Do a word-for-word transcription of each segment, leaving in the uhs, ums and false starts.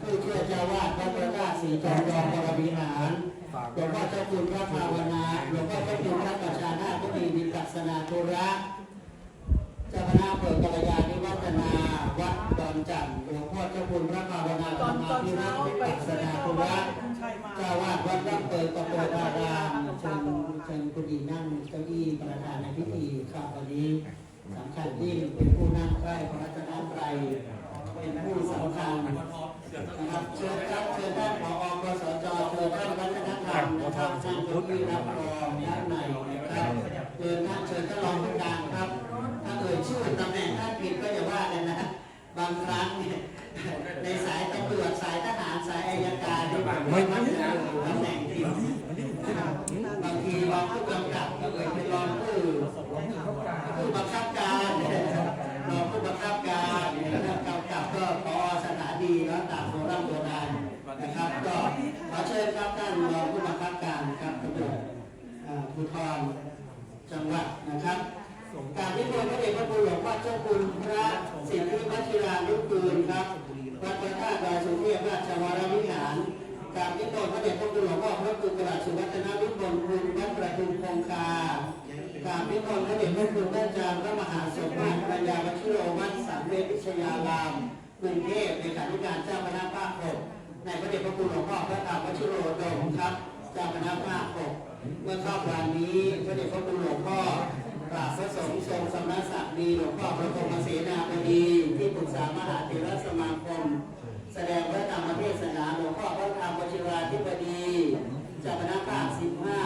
ผู้ช่วยเจ้าวาดวัดพระธาตุสีทองรองวรวิหาร หลวงพ่อเจ้าคุณพระภาวนา หลวงพ่อเจ้าคุณพระประชานาถมุนีวิปัสสนาธุระ เจ้าคณะอำเภอกัลยาณิวัฒนา วัดดอนจันทน์ หลวงพ่อเจ้าคุณพระภาวนา ธรรมาภิรักษ์วิปัสสนาธุระ เจ้าวาดวัดร่ำเปิงตะโกธาราม เชิญ เชิญคุณหญิงนั่งเก้าอี้ประธานในพิธีครับ วันนี้สำคัญยิ่ง เป็นผู้นั่งใกล้พระรัตนตรัย เป็นผู้สำคัญนะครับ เชิญครับ เชิญท่าน ผอ.กสจ เชิญท่านวัฒนธรรมนะครับ ท่านเจ้าที่รับรองด้านในนะครับ เชิญท่าน เชิญท่านรองผู้การครับ ถ้าเอ่ยชื่อตำแหน่งท่านผิดก็อย่าว่ากันนะ บางครั้งเนี่ย ในสายตำรวจ สายทหาร สายอัยการนี่ผมก็มักจะเอ่ยตำแหน่งผิดนะครับ บางทีรองผู้กำกับก็เอ่ยเป็นรองผู้ ผู้บังคับการ รองผู้บังคับการ กำกับก็ ผอ.สถานีเนาะ ตามโบราณโบราณนะครับ ก็ขอเชิญครับ ท่านรองผู้บังคับการครับ ตำรวจ อ่า ภูธรจังหวัดนะครับ กราบนิมนต์พระเดชพระคุณหลวงพ่อเจ้าคุณพระสิทธิวชิรานุกูลครับ วัดพระธาตุดอยสุเทพราชวรวิหาร กราบนิมนต์พระเดชพระคุณหลวงพ่อพระครูกราบสุวัฒนวิมลคุณวัดประทุมคงคา กราบนิมนต์พระเดชพระคุณพระอาจารย์พระมหาสมภารปัญญาวชิโรวัดสังเวชวิทยาราม กรุงเทพฯ เลขานุการเจ้าคณะภาคหก ในพระเดชพระคุณหลวงพ่อพระธรรมวชิโรดมครับ เจ้าคณะภาคหก เมื่อค่ำวานนี้พระเดชพระคุณหลวงพ่อกราบพระสงฆ์ทรงสมณศักดิ์มีหลวงพ่อพระพรหมเสนาบดี ที่ปรึกษามหาเถรสมาคม แสดงพระธรรมเทศนา หลวงพ่อพระธรรมวชิราธิบดี เจ้าคณะภาคสิบห้า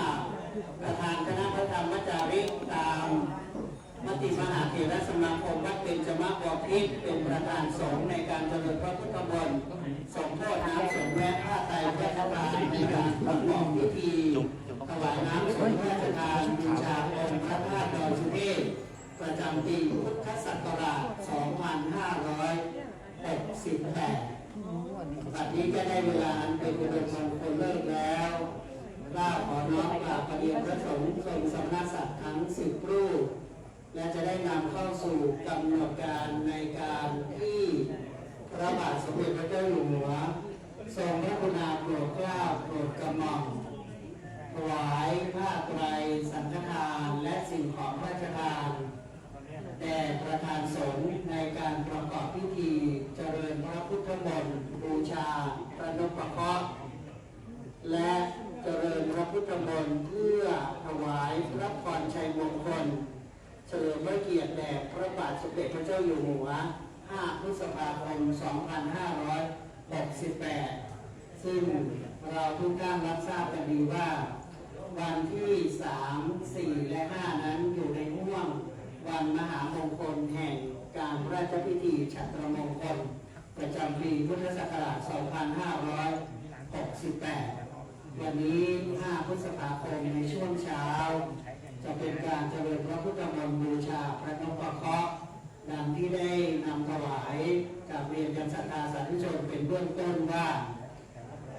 ประธานคณะพระธรรมจาริกตาม มติมหาเถรสมาคมวัดเบญจมบพิตรเป็นประธานสงฆ์ในการเจริญพระพุทธมนต์ สมโภชน้ำสงฆ์และผ้าไตรพระราชทานในการประกอบพิธีถวายน้ำสงฆ์พระราชทานบูชาองค์พระธาตุดอยสุเทพประจำปีพุทธศักราช สองพันห้าร้อยหกสิบแปด บัดนี้ก็ได้เวลาอันเป็นอุดมมงคลเลิกแล้ว เกล้าขอน้อมกราบเรียนพระสงฆ์ทรงสมณศักดิ์ทั้งสิบรูป และจะได้นำเข้าสู่กำหนดการในการที่พระบาทสมเด็จพระเจ้าอยู่หัว ทรงพระกรุณาโปรดเกล้าโปรดกระหม่อม ถวายผ้าไตรสังฆทานและสิ่งของพระราชทาน แด่ประธานสงฆ์ในการประกอบพิธีเจริญพระพุทธมนต์บูชาพระนพเคราะห์ และเจริญพระพุทธมนต์เพื่อถวายพระพรชัยมงคล เฉลิมพระเกียรติแด่พระบาทสมเด็จพระเจ้าอยู่หัว ห้า พฤษภาคม สองพันห้าร้อยหกสิบแปด ซึ่งเราทุกท่านรับทราบกันดีว่า วันที่ สาม สี่ และ ห้า นั้นอยู่ในห่วงวันมหามงคลแห่งการพระราชพิธีฉัตรมงคล ประจำปีพุทธศักราช สองพันห้าร้อยหกสิบแปด วันนี้ ห้า พฤษภาคม ในช่วงเช้า จะเป็นการเจริญพระพุทธมนต์บูชาพระนพเคราะห์ ดังที่ได้นำถวายกราบเรียนกันศรัทธาสาธุชนเป็นเบื้องต้นว่า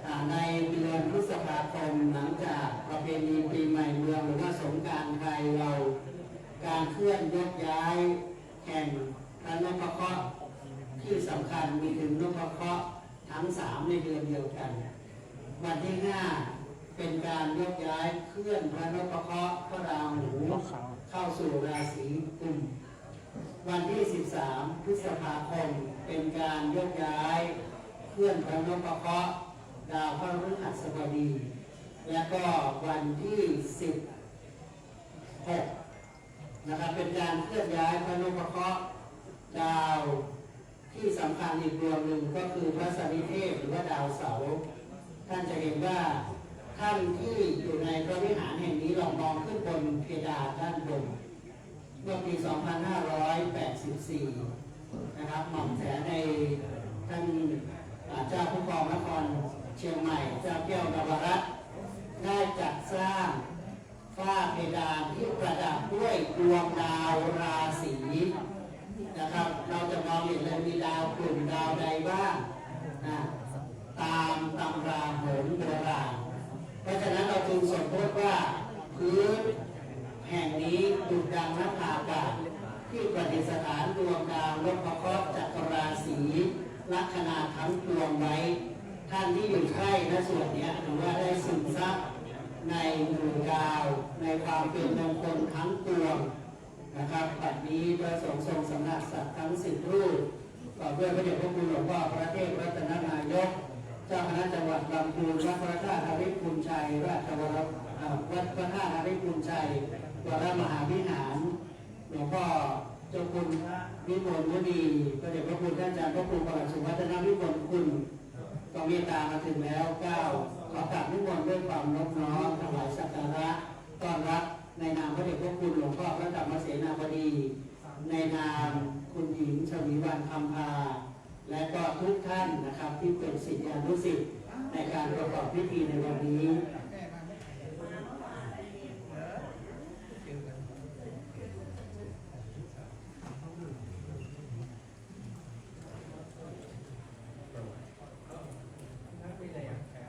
อ่า ในเดือนพฤษภาคม หลังจากประเพณีปีใหม่เมืองหรือว่าสงกรานต์ไทยเรา การเคลื่อนยกย้ายแห่งพระนพเคราะห์ที่สำคัญมีถึงนพเคราะห์ทั้งสามในเดือนเดียวกัน วันที่ ห้า เป็นการยกย้ายเคลื่อนพระนพเคราะห์พระราหูเข้าสู่ราศีกุม วันที่ สิบสาม พฤษภาคม เป็นการยกย้ายเคลื่อนพระนพเคราะห์ดาวพฤหัสบดี และก็วันที่ สิบหก นะครับ เป็นการเคลื่อนย้ายพระนพเคราะห์ดาวที่สำคัญอีกดวงหนึ่งก็คือพระสารีเทพหรือว่าดาวเสาร์ ท่านจะเห็นว่าท่านที่อยู่ในพระวิหารแห่งนี้ ลองมองขึ้นบนเพดานด้านบน เมื่อปี สองพันห้าร้อยแปดสิบสี่ นะครับ หม่อมแสนในท่าน อ่า เจ้าผู้ครองนครเชียงใหม่ เจ้าแก้วนวรัตน์ ได้จัดสร้างฝ้าเพดานที่ประดับด้วยดวงดาวราศีนะครับ เราจะมองเห็นเลยมีดาวกลุ่มดาวใดบ้างนะ ตามตำราโหราณโบราณ เพราะฉะนั้นเราจึงสมมติว่าพื้นแห่งนี้ดุจดังนภาอากาศ ที่ประดิษฐานดวงดาวนพเคราะห์จักรราศี ไล่ คณาทั้งปวงไว้ ท่านที่อยู่ใกล้ณส่วนเนี้ยถือว่าได้ซึมซับในหมู่ดาว ในความเป็นมงคลทั้งปวงนะครับ บัดนี้พระสงฆ์ทรงสำนักสัตว์ทั้งสิบรูป ต่อด้วยพระเดชพระคุณหลวงพ่อพระเทพรัตนนายก เจ้าคณะจังหวัดลำพูน วัดพระธาตุนฤทธิ์บุญชัย ราชวร อ่า วัดพระธาตุนฤทธิ์บุญชัย วรมหาวิหาร หลวงพ่อเจ้าคุณวิมลมุนี พระเดชพระคุณท่านอาจารย์พระครูประหลัดสุวัฒนวิมลคุณ ก็เมตตามาถึงแล้ว เก้า ขอกราบนิมนต์ด้วยความนอบน้อม ถวายสักการะต้อนรับ ในนามพระเดชพระคุณหลวงพ่อพระธรรมเสนาบดี ในนามคุณหญิงชวีวรรณคำพา และก็ทุกท่านนะครับ ที่เป็นศิษยานุศิษย์ในการประกอบพิธีในวันนี้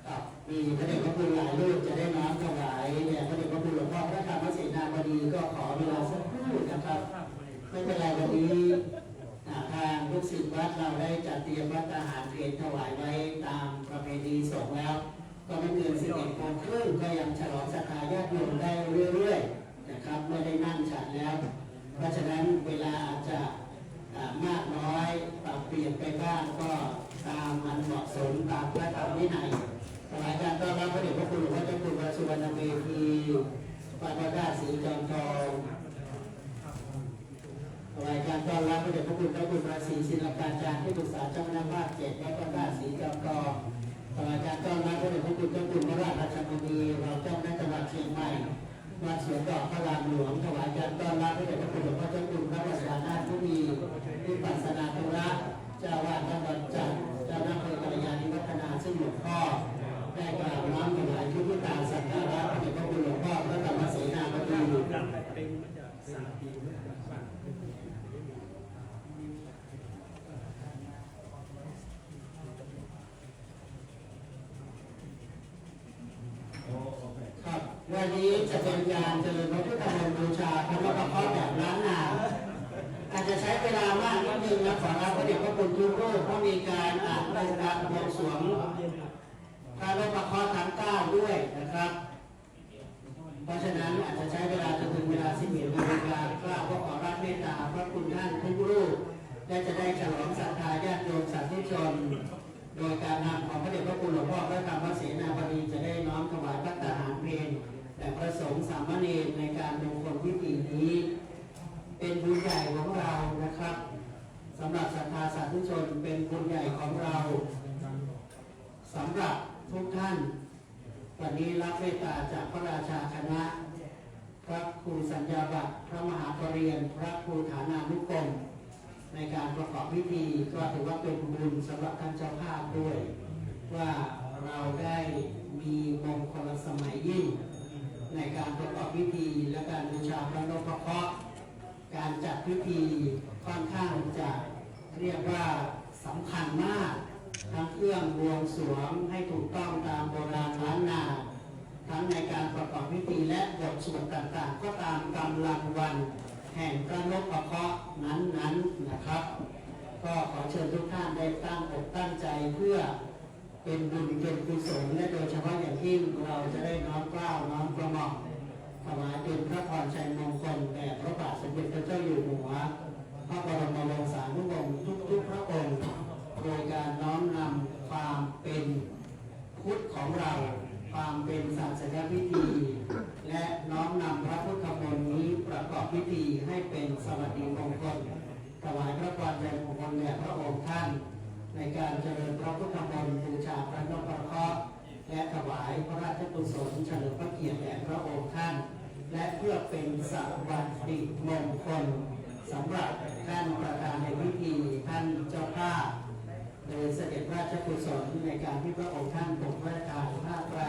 ครับ มีพระเดชพระคุณหลายรูปจะได้น้อมถวายแด่พระเดชพระคุณหลวงพ่อพระธรรมเสนาบดี ก็ขอเวลาสักครู่นะครับ ไม่เป็นไร วันนี้ อ่า ทางลูกศิษย์วัดเราได้จัดเตรียมภัตตาหารเพลถวายไว้ตามประเพณีสงฆ์แล้ว ก็ไม่เกินสิบเอ็ดโมงครึ่ง ก็ยังฉลองศรัทธาญาติโยมได้เรื่อยๆ นะครับ ไม่ได้นั่งฉันแล้ว เพราะฉะนั้นเวลาอาจจะ อ่า มากน้อยปรับเปลี่ยนไปบ้าง ก็ตามอันเหมาะสม ตามพระธรรมวินัย ถวายการต้อนรับพระเดชพระคุณหลวงพ่อเจ้าคุณวัดสุวรรณเมธี วัดพระธาตุศรีจอมทอง ถวายการต้อนรับพระเดชพระคุณเจ้าคุณพระศรีศิลปาจารย์ ที่ปรึกษาเจ้าคณะภาคเจ็ด วัดพระธาตุศรีจอมทอง ถวายการต้อนรับพระเดชพระคุณเจ้าคุณพระราชมุนี รองเจ้าคณะจังหวัดเชียงใหม่ วัดสวนดอกพระรามหลวง ถวายการต้อนรับพระเดชพระคุณหลวงพ่อเจ้าคุณพระประสานาถมุนี วิปัสสนาธุระ เจ้าอาวาสวัดดอนจันทน์ เจ้าคณะอำเภอกัลยาณิวัฒนา ซึ่งหลวงพ่อได้กราบน้อมถวายชุดพุทธาสักการะพระเดชพระคุณหลวงพ่อพระธรรมเสนาบดี ครับ วันนี้จะเป็นการเจริญพระพุทธมนต์บูชาพระนพเคราะห์แบบล้านนา อาจจะใช้เวลามากนิดนึงนะ ขอรับพระเดชพระคุณทุกรูป เพราะมีการอ่านองค์การบวงสรวงพระนพเคราะห์ทั้งเก้าด้วยนะครับ เพราะฉะนั้นอาจจะใช้เวลาจนถึงเวลา สิบเอ็ดนาฬิกา กราบขอรับเมตตาพระคุณท่านทุกรูป และจะได้ฉลองศรัทธาญาติโยมสาธุชน โดยการนำของพระเดชพระคุณหลวงพ่อพระธรรมเสนาบดี จะได้น้อมถวายภัตตาหารเพลแด่พระสงฆ์สามเณรในการมงคลพิธีนี้ เป็นบุญใหญ่ของเรานะครับ สำหรับศรัทธาสาธุชนเป็นบุญใหญ่ของเรา สำหรับทุกท่าน วันนี้รับเมตตาจากพระราชาคณะ พระครูสัญญาบัตร พระมหาปริญญา พระครูฐานานุกรม ในการประกอบพิธี ก็ถือว่าเป็นบุญสำหรับท่านเจ้าภาพด้วย ว่าเราได้มีมงคลสมัยยิ่ง ในการประกอบพิธี และการบูชาพระนพเคราะห์ การจัดพิธีค่อนข้างจะเรียกว่าสำคัญมาก ทั้งเครื่องบวงสรวงให้ถูกต้องตามโบราณล้านนา ทั้งในการประกอบพิธีและบทสวดต่างๆ ก็ตามกำลังวันแห่งพระนพเคราะห์นั้นๆ นะครับ ก็ขอเชิญทุกท่านได้ตั้งอกตั้งใจเพื่อเป็นบุญเป็นกุศล และโดยเฉพาะอย่างยิ่งเราจะได้น้อมเกล้าน้อมกระหม่อม ถวายเป็นพระพรชัยมงคลแด่พระบาทสมเด็จพระเจ้าอยู่หัว พระบรมวงศานุวงศ์ทุกๆพระองค์ โดยการน้อมนำความเป็นพุทธของเรา ความเป็นศาสนพิธี และน้อมนำพระพุทธมนต์นี้ประกอบพิธีให้เป็นสวัสดีมงคล ถวายพระพรชัยมงคลแด่พระองค์ท่าน ในการเจริญพระพุทธมนต์บูชาพระนพเคราะห์ และถวายพระราชกุศลเฉลิมพระเกียรติแด่พระองค์ท่าน และเพื่อเป็นสวัสดิมงคลสำหรับท่านประธานในพิธี ท่านเจ้าภาพ โดยเสด็จพระราชกุศลในการที่พระองค์ท่านทรงพระราชทานผ้าไตร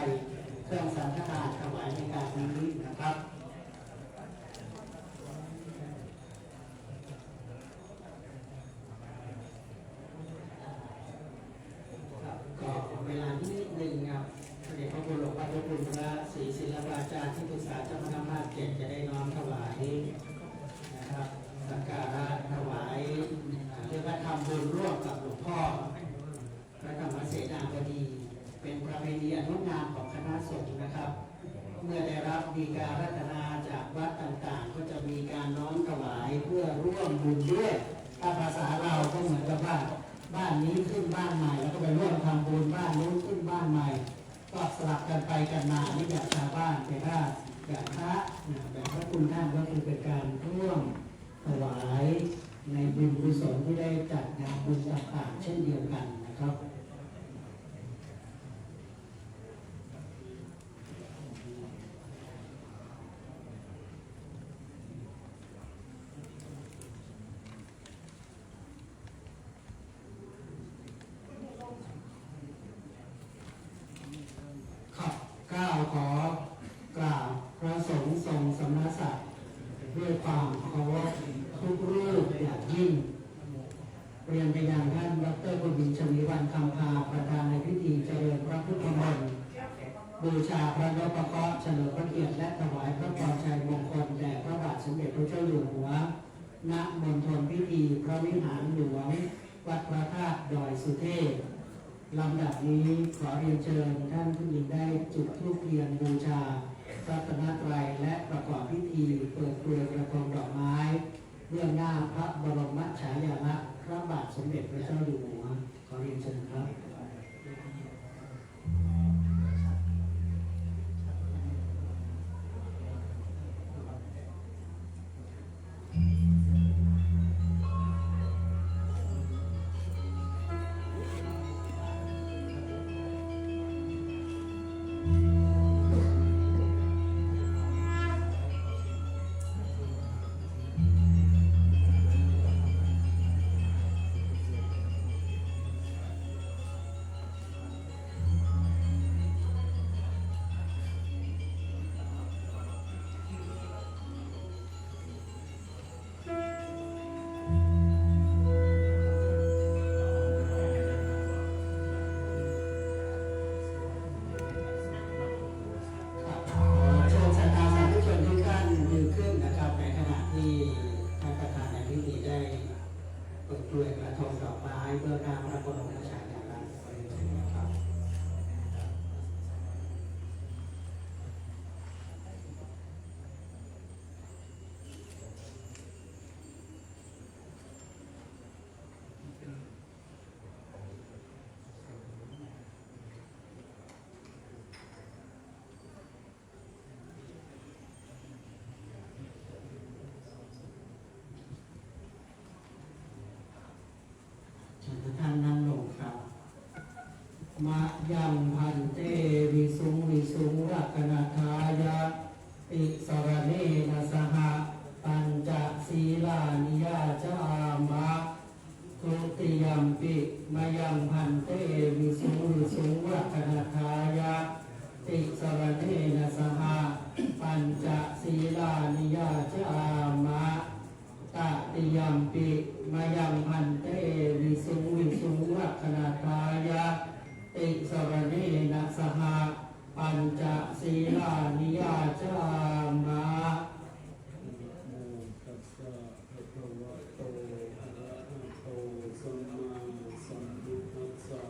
เครื่องสังฆทานถวายในการนี้นะครับ ครับ ก็ขอเวลานิดนึงครับ พระเดชพระคุณหลวงพ่อเจ้าคุณพระศรีศิลปาจารย์ที่ปรึกษาเจ้าคณะภาคเจ็ดจะได้น้อมถวายนะครับ สักการะถวาย อ่า เรียกว่าทำบุญร่วมกับหลวงพ่อ ประเพณีอันงดงามของคณะสงฆ์นะครับ เมื่อได้รับดีการาธนาจากวัดต่างๆ ก็จะมีการน้อมถวายเพื่อร่วมบุญด้วย ถ้าภาษาเราก็เหมือนกับว่าบ้านนี้ขึ้นบ้านใหม่ แล้วก็ไปร่วมทำบุญบ้านนู้นขึ้นบ้านใหม่ ก็สลับกันไปกันมา นี่แบบชาวบ้าน แต่ถ้าแบบพระนะ แบบพระคุณท่านก็คือเป็นการร่วมถวายในบุญกุศลที่ได้จัดงานบุญต่างๆ เช่นเดียวกันนะครับ ข้อเก้า ขอกราบพระสงฆ์ทรงสมณศักดิ์ด้วยความเคารพทุกรูปอย่างยิ่ง เรียนไปยังท่านดอกเตอร์ บุญมี ชวีวรรณคำพา ประธานในพิธีเจริญพระพุทธมนต์ บูชาพระนพเคราะห์ เฉลิมพระเกียรติ และถวายพระพรชัยมงคลแด่พระบาทสมเด็จพระเจ้าอยู่หัว ณ มณฑลพิธีพระวิหารหลวง วัดพระธาตุดอยสุเทพ ลำดับนี้ขอเรียนเชิญท่านผู้มีได้จุดธูปเทียนบูชาพระรัตนตรัย และประกอบพิธีเปิดกรวยกระทงดอกไม้ เบื้องหน้าพระบรมฉายาลักษณ์พระบาทสมเด็จพระเจ้าอยู่หัว ขอเรียนเชิญครับ ขอเชิญศรัทธาสาธุชนทุกท่านยืนขึ้นนะครับ ในขณะที่ท่านประธานในพิธีได้เปิดกรวยกระทงดอกไม้เพื่อข้าพระบรมฉายาลักษณ์ ขอเรียนเชิญนะครับ เชิญทุกท่านนั่งลงครับ Mayaṃ bhante visuṃ visuṃ rakkhaṇatthāya tisaraṇena saha pañca sīlāni yācāma. Dutiyampi mayaṃ bhante visuṃ visuṃ rakkhaṇatthāya tisaraṇena saha pañca sīlāni yācāma. Tatiyampi mayaṃ bhante visuṃ visuṃ rakkhaṇatthāya tisaraṇena saha pañca sīlāni yācāma. Namo tassa bhagavato arahato sammāsambuddhassa.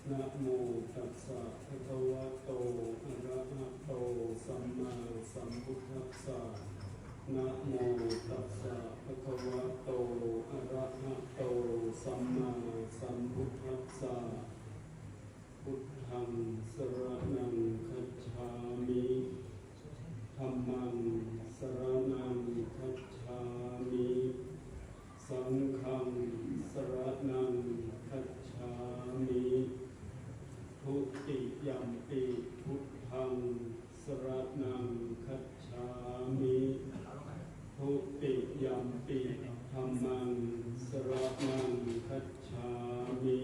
Namo tassa bhagavato arahato sammāsambuddhassa. Namo tassa bhagavato arahato sammāsambuddhassa. Buddhaṃ saraṇaṃ gacchāmi. Dhammaṃ saraṇaṃ gacchāmi. Saṅghaṃ saraṇaṃ gacchāmi. Dutiyampi buddhaṃ saraṇaṃ gacchāmi. Dutiyampi dhammaṃ saraṇaṃ gacchāmi.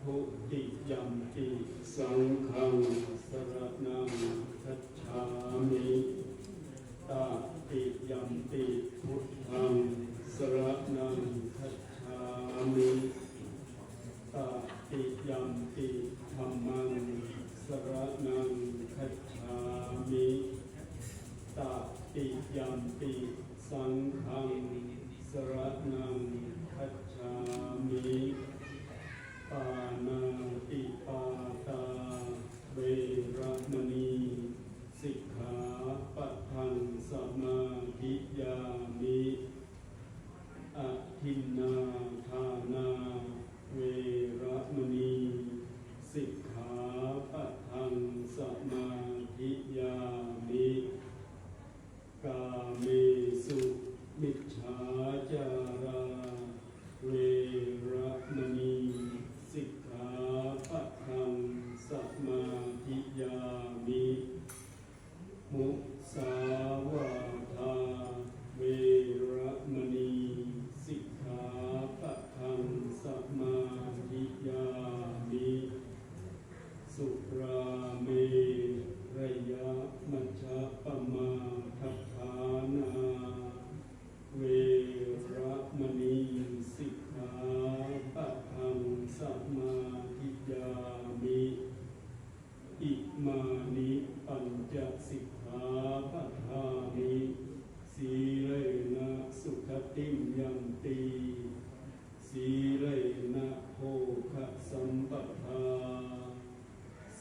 Dutiyampi saṅghaṃ saraṇaṃ gacchāmi. Tatiyampi buddhaṃ saraṇaṃ gacchāmi. Tatiyampi dhammaṃ saraṇaṃ gacchāmi. Tatiyampi saṅghaṃ saraṇaṃ gacchāmi. Pāṇātipātā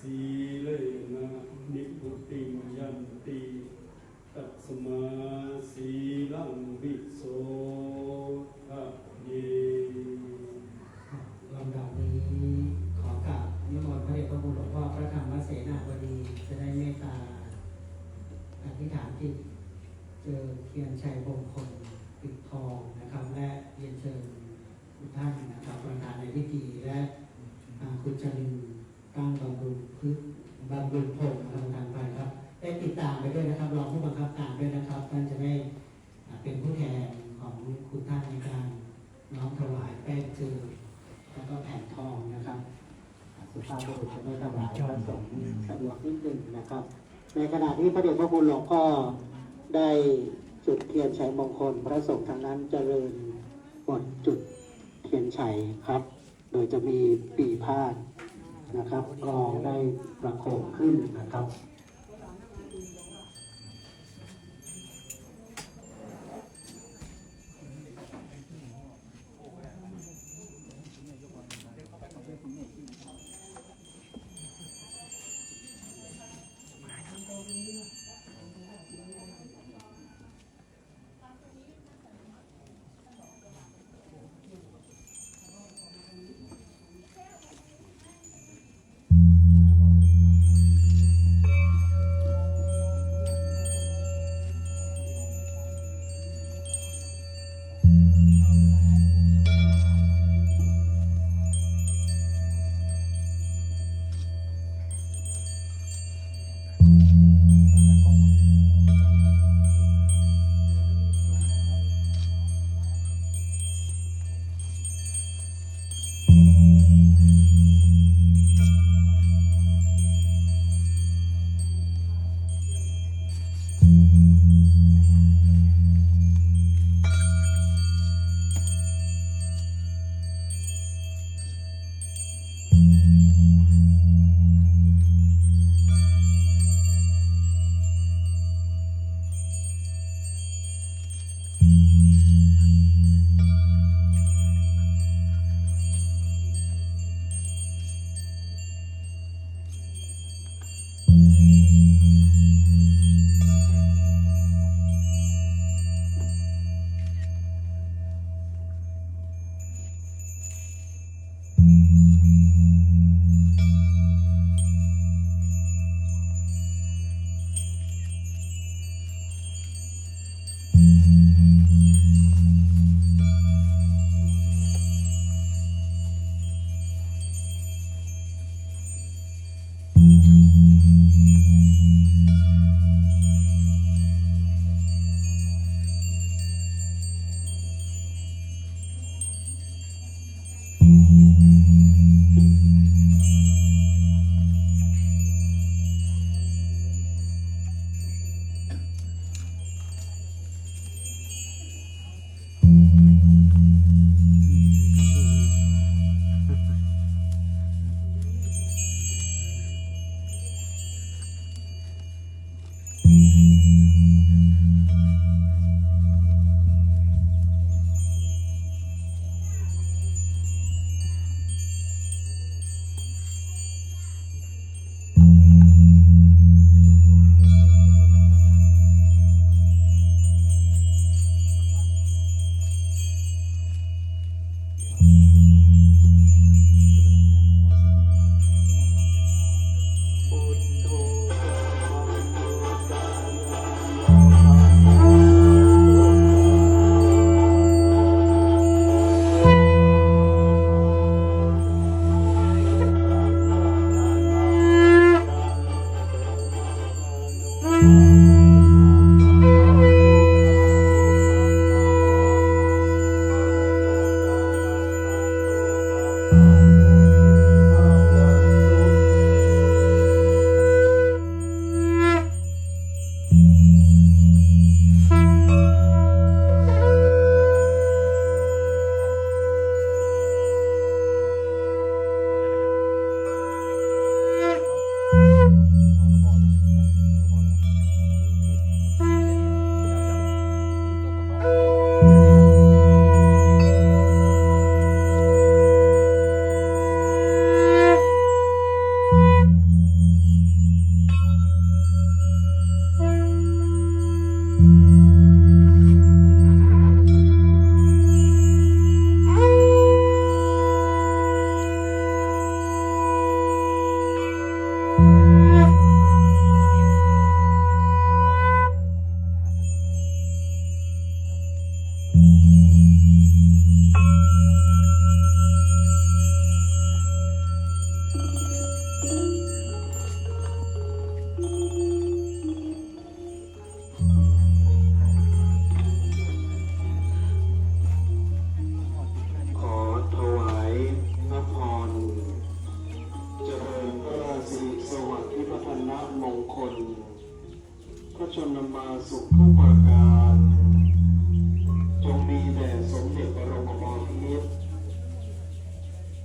Sīlena nibbutiṃ yanti, tasmā sīlaṃ visodhaye. ลำดับนี้ขอกราบนิมนต์พระเดชพระคุณหลวงพ่อพระธรรมเสนาบดี จะได้เมตตาอธิษฐานจิตเจิมเทียนชัยมงคลปิดทองนะครับ และเรียนเชิญทุกท่านนะครับ ประธานในพิธี และอ่าคุณจรินทร์ ตั้งบำรุงพฤกษ์ บำรุงพงษ์นะครับ ประธานไปครับ ได้ติดตามไปด้วยนะครับ รองผู้บังคับการด้วยนะครับ ท่านจะได้อ่าเป็นผู้แทนของคุณท่านในการน้อมถวายแป้งเจิม แล้วก็แผ่นทองนะครับ สุภาพบุรุษจะไม่ถวายพระสงฆ์สะดวกนิดนึงนะครับ ในขณะที่พระเดชพระคุณหลวงพ่อได้จุดเทียนชัยมงคล พระสงฆ์ทางนั้นเจริญบทจุดเทียนชัยครับ โดยจะมีปีพาดย์นะครับ กลองได้ประโคมขึ้นนะครับ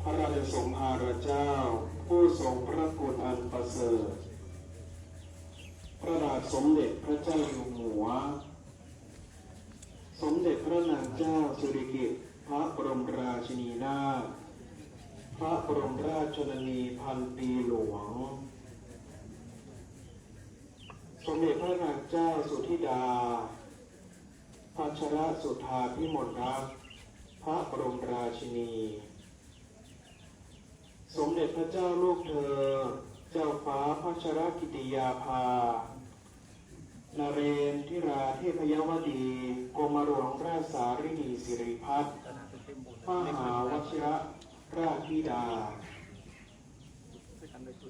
พระราชสมภารเจ้า ผู้ทรงพระคุณอันประเสริฐ พระบาทสมเด็จพระเจ้าอยู่หัว สมเด็จพระนางเจ้าสิริกิติ์ พระบรมราชินีนาถ พระบรมราชชนนีพันปีหลวง สมเด็จพระนางเจ้าสุธิดา พัชรสุธาพิมลรัตน์ พระบรมราชินี สมเด็จพระเจ้าลูกเธอ เจ้าฟ้าพัชรกิติยาภา นเรนทิราเทพยวดี กรมหลวงราชสารินีสิริพัฒน์ มหาวชิรราชธิดา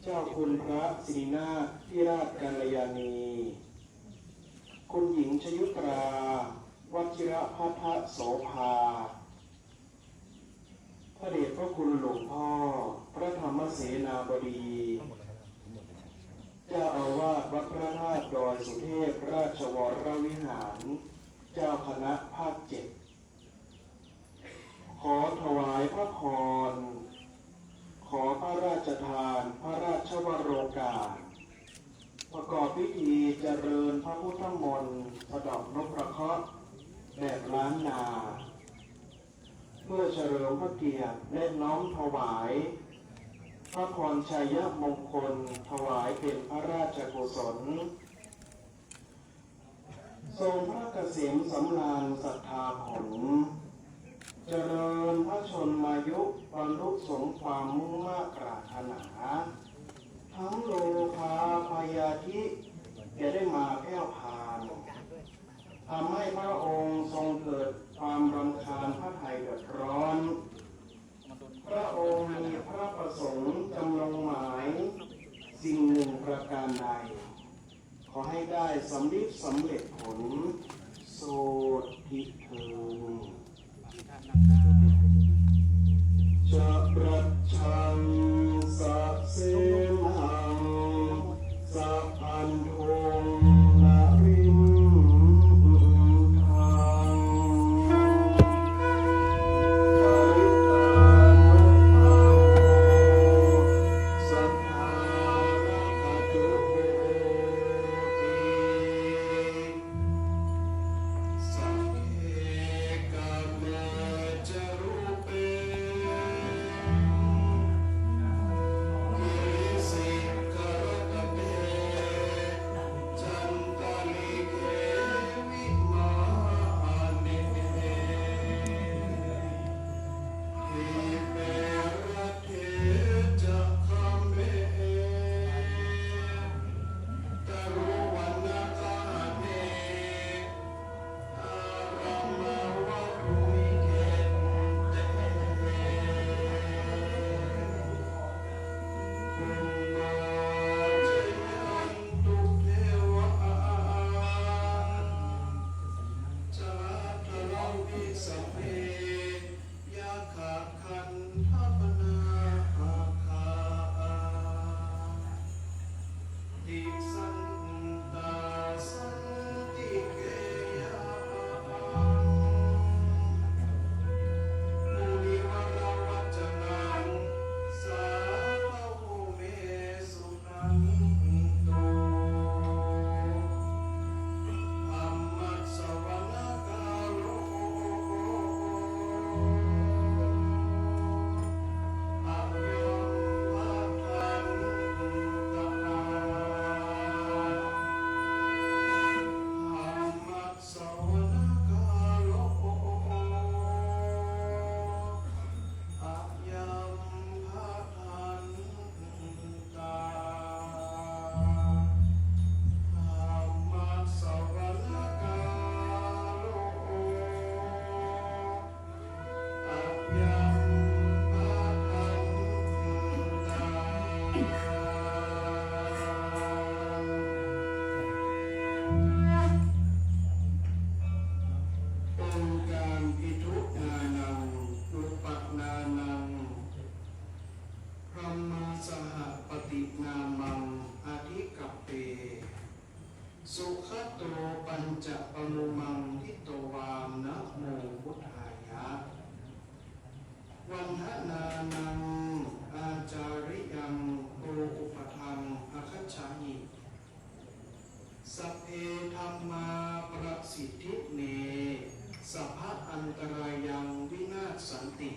เจ้าคุณพระสิรินาถธิราชกัลยาณี คุณหญิงชยุตรา วชิรพัฒโสภา พระเดชพระคุณหลวงพ่อ พระธรรมเสนาบดี เจ้าอาวาสวัดพระธาตุดอยสุเทพราชวรวิหาร เจ้าคณะภาคเจ็ด ขอถวายพระพร ขอพระราชทานพระราชวโรกาส ประกอบพิธีเจริญพระพุทธมนต์สะเดาะนพเคราะห์แบบล้านนา เพื่อเฉลิมพระเกียรติและน้อมถวาย พระพรชัยมงคลถวายเป็นพระราชกุศล ทรงพระเกษมสำราญศรัทธาผล เจริญพระชนมายุบรรลุสมความมุ่งมาดปรารถนา ทั้งโรคาพยาธิจะได้มาแผ่วพาน ทำให้พระองค์ทรงเกิดความรำคาญพระทัยเดือดร้อน พระองค์มีพระประสงค์จำนงหมายสิ่งหนึ่งประการใด ขอให้ได้สำลิดสำเร็จผล โสตถิเถิด Ca rajjaṃ sasenaṃ sabandhuṃ nariṃ nānaṃ ācariyaṃ ko upaṭṭhaṃ agacchāhi. Sabbe dhammā parasiddhi me, sabba antarāyaṃ vinassanti,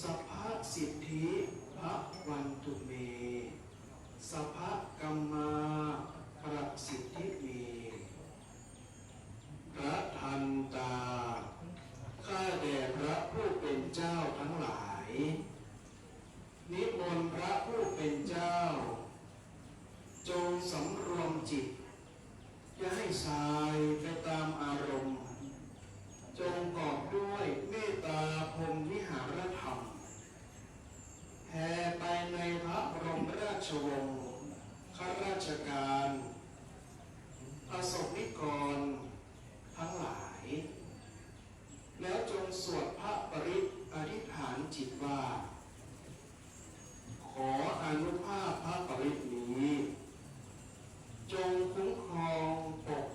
sabba siddhi bhavantu me, sabba kammā parasiddhi me. พระทันตา ข้าแต่พระผู้เป็นเจ้าทั้งหลาย นิมนต์พระผู้เป็นเจ้า จงสำรวมจิต อย่าให้สายไปตามอารมณ์ จงกอบด้วยเมตตาพรหมวิหารธรรม แผ่ไปในพระบรมราชวงศ์ ข้าราชการ ประสบนิกรทั้งหลาย แล้วจงสวดพระปริตรอธิษฐานจิตว่า ขออานุภาพพระปริตรนี้ จงคุ้มครองปก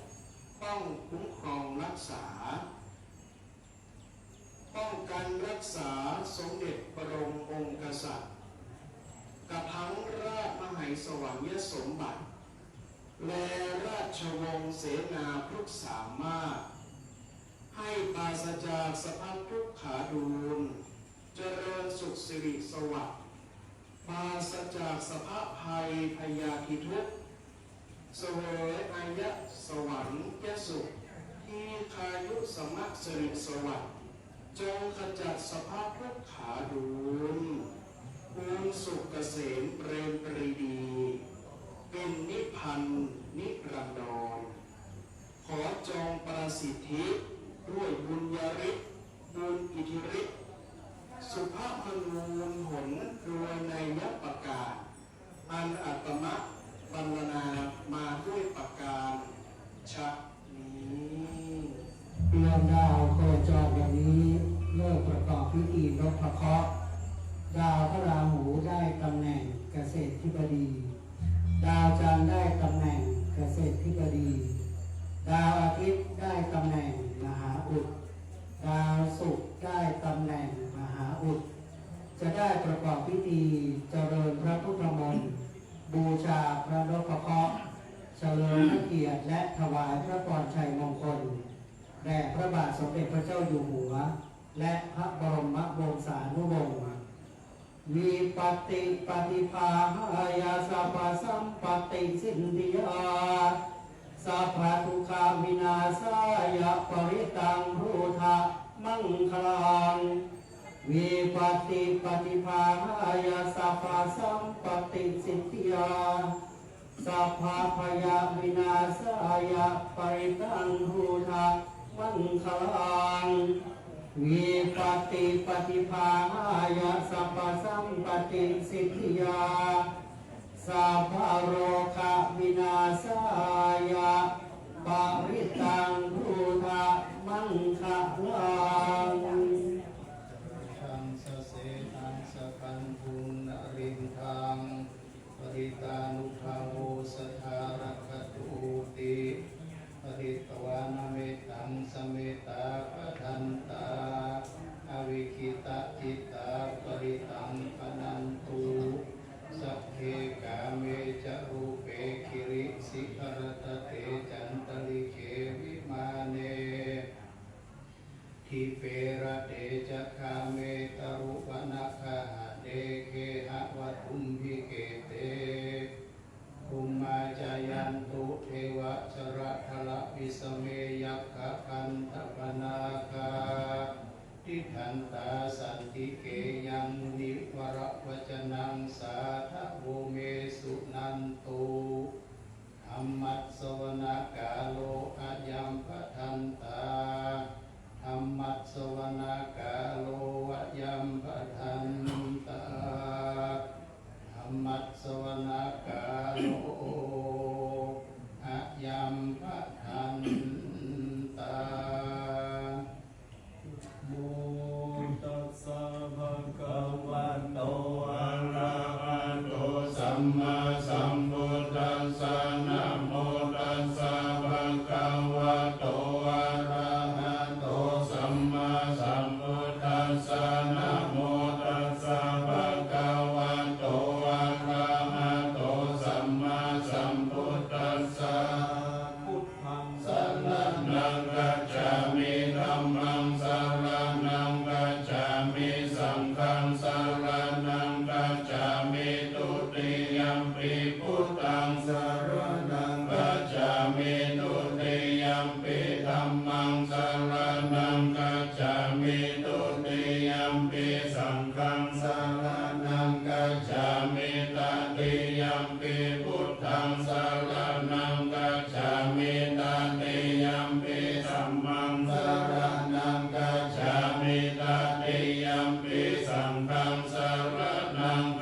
ป้องคุ้มครองรักษา ป้องกันรักษาสมเด็จพระบรมโองค์กษัตริย์ กับทั้งราชมเหสวนยสมบัติ และราชวงศ์เสนาพฤกษามาก ให้ปราศจากสภาพทุกขาดูน เจริญสุขสิริสวัสดิ์ ปราศจากสภาพภัยพยาธิทุกข์ เสวยอายสวรรค์ยสุข ทีฆายุสมะสิริสวัสดิ์ จงขจัดสภาพทุกขาดูน ภูนสุขเกษมเปรมปรีดี เป็นนิพพานนิรันดร ขอจงประสิทธิด้วยบุญญาฤทธิ์ บุญอิทธิฤทธิ์ สุภาพมนูนหนโดยนัยยประการ อันอาตมะบรรณนามาด้วยประการฉะนี้ เมื่อดาวโคจรวันนี้เลิกประกอบพิธีนพเคราะห์ ดาวพระราหูได้ตำแหน่งเกษตรธิบดี ดาวจันทร์ได้ตำแหน่งเกษตรธิบดี ดาวอาทิตย์ได้ตำแหน่งมหาอุด ดาวศุกร์ได้ตำแหน่งมหาอุด จะได้ประกอบพิธีเจริญพระพุทธมนต์ บูชาพระนพเคราะห์ เฉลิมพระเกียรติและถวายพระพรชัยมงคล แด่พระบาทสมเด็จพระเจ้าอยู่หัว และพระบรมวงศานุวงศ์ Vipattipaṭibāhāya sabbasampattisiddhiyā, sabbadukkhavināsāya parittaṃ brūtha maṅgalaṃ. Vipattipaṭibāhāya sabbasampattisiddhiyā, sabbabhayavināsāya parittaṃ brūtha maṅgalaṃ. Vipattipaṭibāhāya sabbasampattisiddhiyā, sabbarogavināsāya parittaṃ brūtha maṅgalaṃ. Buddhaṃ sasetaṃ sabandhuṃ nariṃ taṃ, parittānubhāvo sadā rakkhatūti. Pharitvāna mettaṃ sametā bhadantā, avikkhittacittā parittaṃ bhaṇantu. Sagge kāme ca rūpe girisikharataṭe cantalikkhe vimāne, dīpe raṭṭhe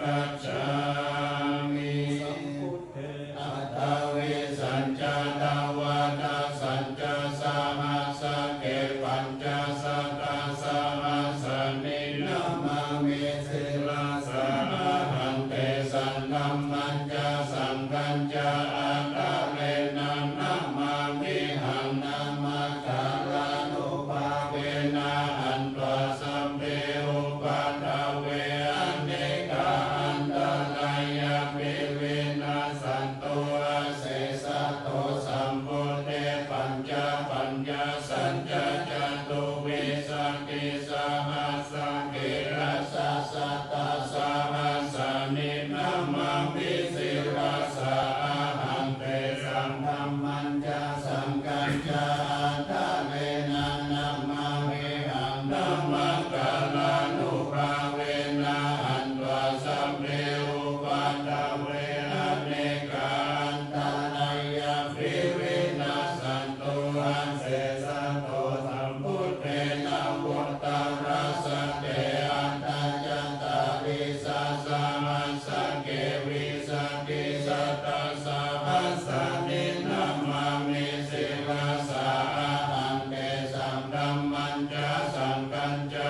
gacchāmi. Sambuddhe aṭṭhavīsañca dvādasañca sahassake pañcasatasahassāni namāmi sirasā ahaṃ. Tesaṃ dhammañca saṅghañca ādarena namāmihaṃ. Namakārānubhāvena hantvā sabbe upaddave anekā antarāyāpi vinassantu asesato. Sambuddhe pañcapaññāsañca catuvīsatisahassake dasasatasahassāni namāmi sirasā ahaṃ. Tesaṃ dhammañca saṅghañca ādarena namāmihaṃ. Namakārānubhāvena hantvā sabbe upaddave anekā antarāyāpi vinassantu asesato. Sambuddhe navuttarasate aṭṭhacattāḷīsasahassake vīsatisatasahassāni namāmi sirasā ahaṃ. Tesaṃ dhammañca saṅghañca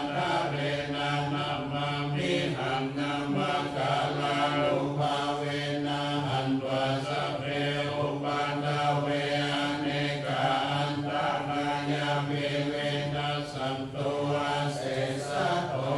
ādarena namāmihaṃ. Namakārānubhāvena hantvā sabbe upaddave anekā antarāyāpi vinassantu asesato.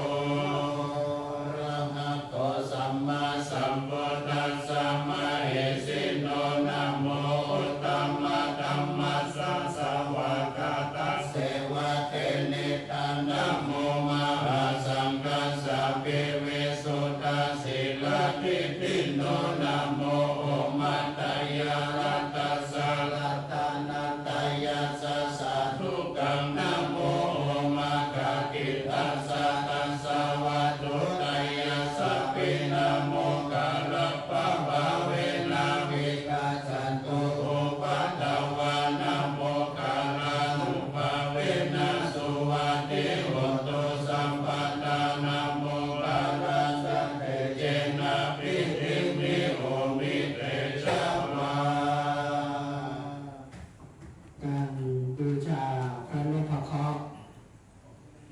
Arahato sammāsambuddhassa mahesino. Namo uttamadhammassa svākkhātasseva tenidha. Namo mahāsaṅghassāpi visuddhasīladiṭṭhino. Namo omātyāraddhassa ratanattayassa sādhukaṃ. Namo omakātītassa tassa vatthuttayassapi. Namokārappabhāvena vigacchantu upaddavā. Namokārānubhāvena suvatthi hotu sabbadā. Namokārassa tejena vidhimhi homi tejavā. การบูชาพระนพเคราะห์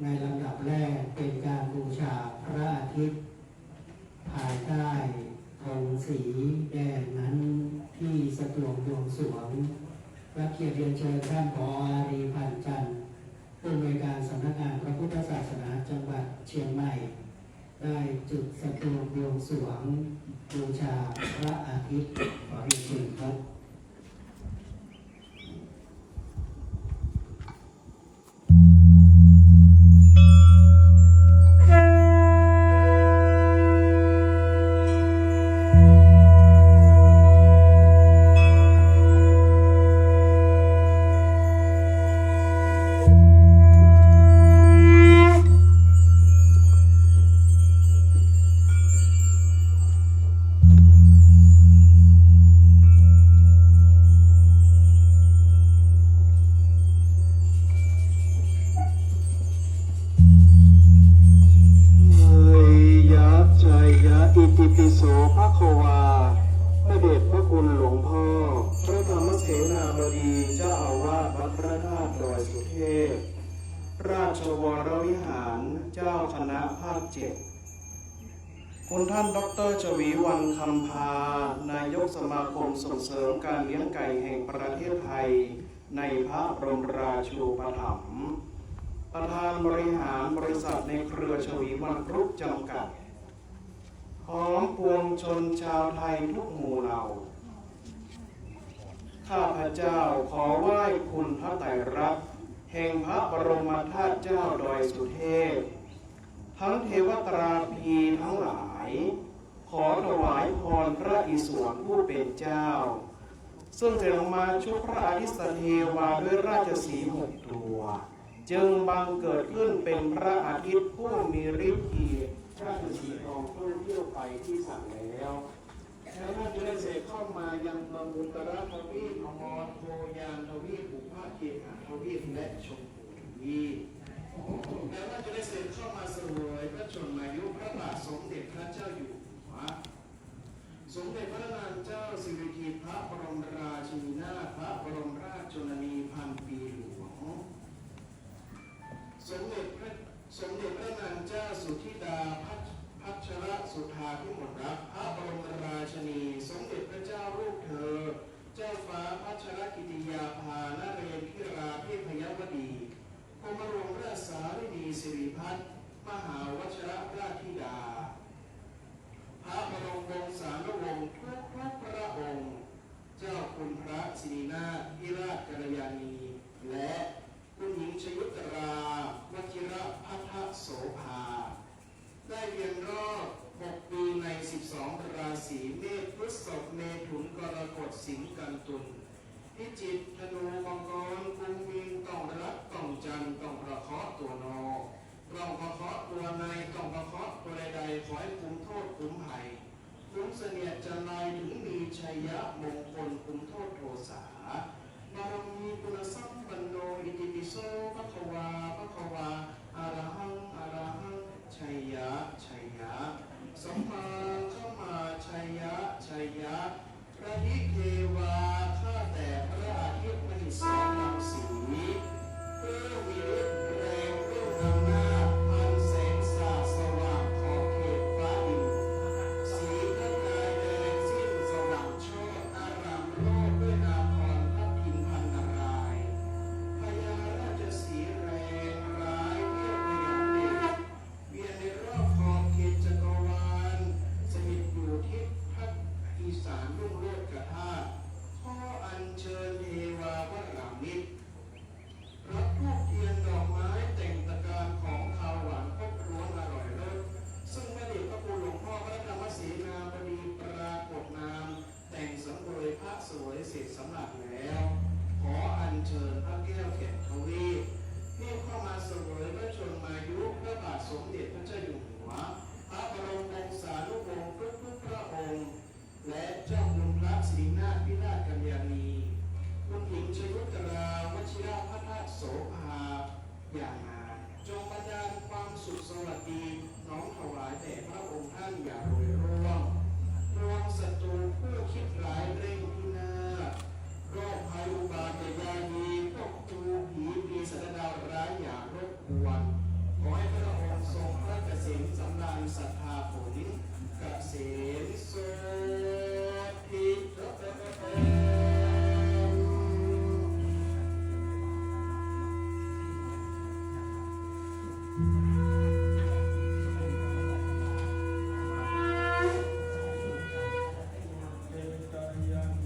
ในลำดับแรกเป็นการบูชาพระอาทิตย์ ภายใต้ธงสีแดงนั้น ที่สะดวงบวงสรวง รับเกียรติเรียนเชิญท่าน ผอ.อารีย์ พันจันทร์ ผู้อำนวยการสำนักงานพระพุทธศาสนาจังหวัดเชียงใหม่ ได้จุดสะดวงบวงสรวงบูชาพระอาทิตย์ ขอเรียนเชิญครับ Jaya jaya itipi so bhagavā. พระเดชพระคุณหลวงพ่อ พระธรรมเสนาบดี เจ้าอาวาสวัดพระธาตุดอยสุเทพ ราชวรวิหาร เจ้าคณะภาคเจ็ด คุณท่าน ดอกเตอร์ ชวีวรรณ คำพา นายกสมาคมส่งเสริมการเลี้ยงไก่แห่งประเทศไทย ในพระบรมราชูปถัมภ์ ประธานบริหารบริษัทในเครือชวีวรรณกรุ๊ปจำกัด พร้อมปวงชนชาวไทยทุกหมู่เหล่า ข้าพเจ้าขอไหว้คุณพระไตรรัตน์แห่งพระบรมธาตุเจ้าดอยสุเทพ ทั้งเทวตราภีทั้งหลาย ขอถวายพรพระอิศวรผู้เป็นเจ้า ซึ่งเสด็จลงมาชุบพระอาทิตย์สเทวาด้วยราชสีห์หกตัว จึงบังเกิดขึ้นเป็นพระอาทิตย์ผู้มีฤทธิ์เดช ราชสีห์ทองท่องเที่ยวไปที่สั่งแล้ว แล้วท่านจะได้เสด็จเข้ามายังเมืองอุตรทวีป อมรโทยานทวีป อุพเกหทวีป และชมพูทวีป แล้วท่านจะได้เสด็จเข้ามาเสวยพระชนมายุพระบาทสมเด็จพระเจ้า สมเด็จพระนางเจ้าสิริกิติ์ พระบรมราชินีนาถ พระบรมราชชนนีพันปีหลวง สมเด็จพระ สมเด็จพระนางเจ้าสุธิดาพัช พัชรสุธาพิมลรัตน์ พระบรมราชินี สมเด็จพระเจ้าลูกเธอ เจ้าฟ้าพัชรกิติยาภานเรนทิราเทพยวดี กรมหลวงราชสารินีสิริพัฒน์ มหาวชิรราชธิดา พระบรมวงศานุวงศ์ทุกๆพระองค์ เจ้าคุณพระสิรินาถ วิราชกัลยาณี และคุณหญิงชยุตราวชิรพัทโสภา ได้เวียนรอบหกปีในสิบสองราศี เมษ พฤษภ เมถุน กรกฎ สิงห์ กัน ตุล พิจิก ธนู มังกร กุม มีน ต้องรัก ต้องจัน ต้องประเคราะห์ตัวนอก ต้องประเคราะห์ตัวใน ต้องประเคราะห์ตัวใดๆ ขอให้คุ้มโทษคุ้มภัย คุ้มเสนียดจัญไร ถึงมีชัยมงคล คุ้มโทษโทสา บารมีปุณณสัมปันโน อิติปิโส ภะคะวา ภะคะวา อะระหัง อะระหัง ชัยยะ ชัยยะ สัมมาคัมมา ชัยยะ ชัยยะ พระอิเทวา ข้าแต่พระอาทิตย์มหิสรรังสี ผู้มีฤทธิ์แรงรุ่งอำนาจ อันแสงสาดสว่างขอบเขตฟ้าดิน สีพระกายแดงสิ้นสว่างโชติ อารามโรจน์ด้วยอาภรณ์ทับทิมพันนารายณ์ พญาราชสีห์แรงร้ายเทพพยองเดช เวียนในรอบขอบเขตจักรวาล สถิตอยู่ทิศภาคอีสานรุ่งโรจน์กธาตุ ขออัญเชิญเทวาวรามิตร รับธูปเทียนดอกไม้แต่งตระการของคาวหวานครบถ้วนอร่อยเลิศ ซึ่งพระเดชพระคุณหลวงพ่อพระธรรมเสนาบดีปรากฏนาม แต่งสังเวยพระเสวยเสร็จสำหรับแล้ว ขออัญเชิญพระแก้วแก่นทวีป เรียกเข้ามาเสวยพระชนมายุพระบาทสมเด็จพระเจ้าอยู่หัว พระบรมวงศานุวงศ์ทุกๆพระองค์ และเจ้าคุณพระสิรินาถวิราชกัญญาณี คุณหญิงชยุตราวชิรพัทโสภา อย่างนั้น จงบันดาลความสุขสวัสดีน้อมถวายแด่พระองค์ท่านอย่าโรยร่วง ปวงศัตรูผู้คิดร้ายเร่งพินาศ โรคภัยอุบาทยายี พวกครูผีปีศาจดาวร้ายอย่ารบกวน ขอให้พระองค์ทรงพระเกษมสำราญศรัทธาผล เกษมโส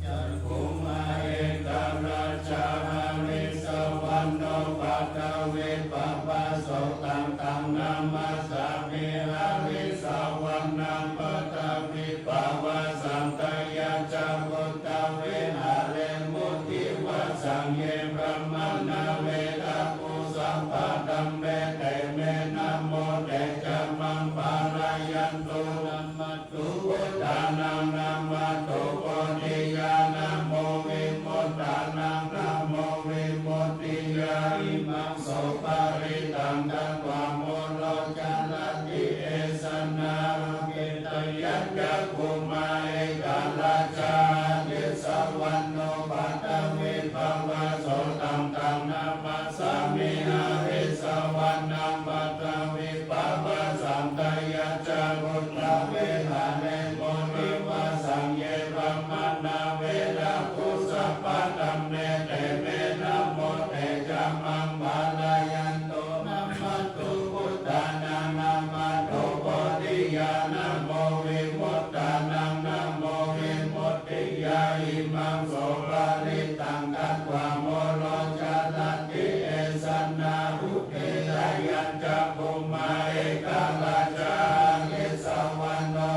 Cakkhumā ekarājā harissavaṇṇo paṭhavippabhāso taṃ taṃ namassāmi harissavaṇṇaṃ paṭhavippabhāsaṃ tayajja guttā viharemu divassaṃ ye brāhmaṇā vedagū sabbadhamme te me namo te ca maṃ pālayantu. Namatthu buddhānaṃ namatthu bodhiyā namo vimuttānaṃ namo vimuttiyā imaṃ so parittaṃ katvā moro carati esanā. Ācikkheyya cakkhumā ekarājā harissavaṇṇo paṭhavippabhāso taṃ taṃ namassāmi harissavaṇṇaṃ paṭhavippabhāsaṃ tayajja guttā viharemu divassaṃ ye brāhmaṇā vedagū sabbadhamme te me namo te ca maṃ pālayantu. Namatthu buddhānaṃ namatthu bodhiyā namo vimuttānaṃ namo vimuttiyā imaṃ so parittaṃ katvā moro carati esanā. Ācikkheyya cakkhumā ekarājā harissavaṇṇo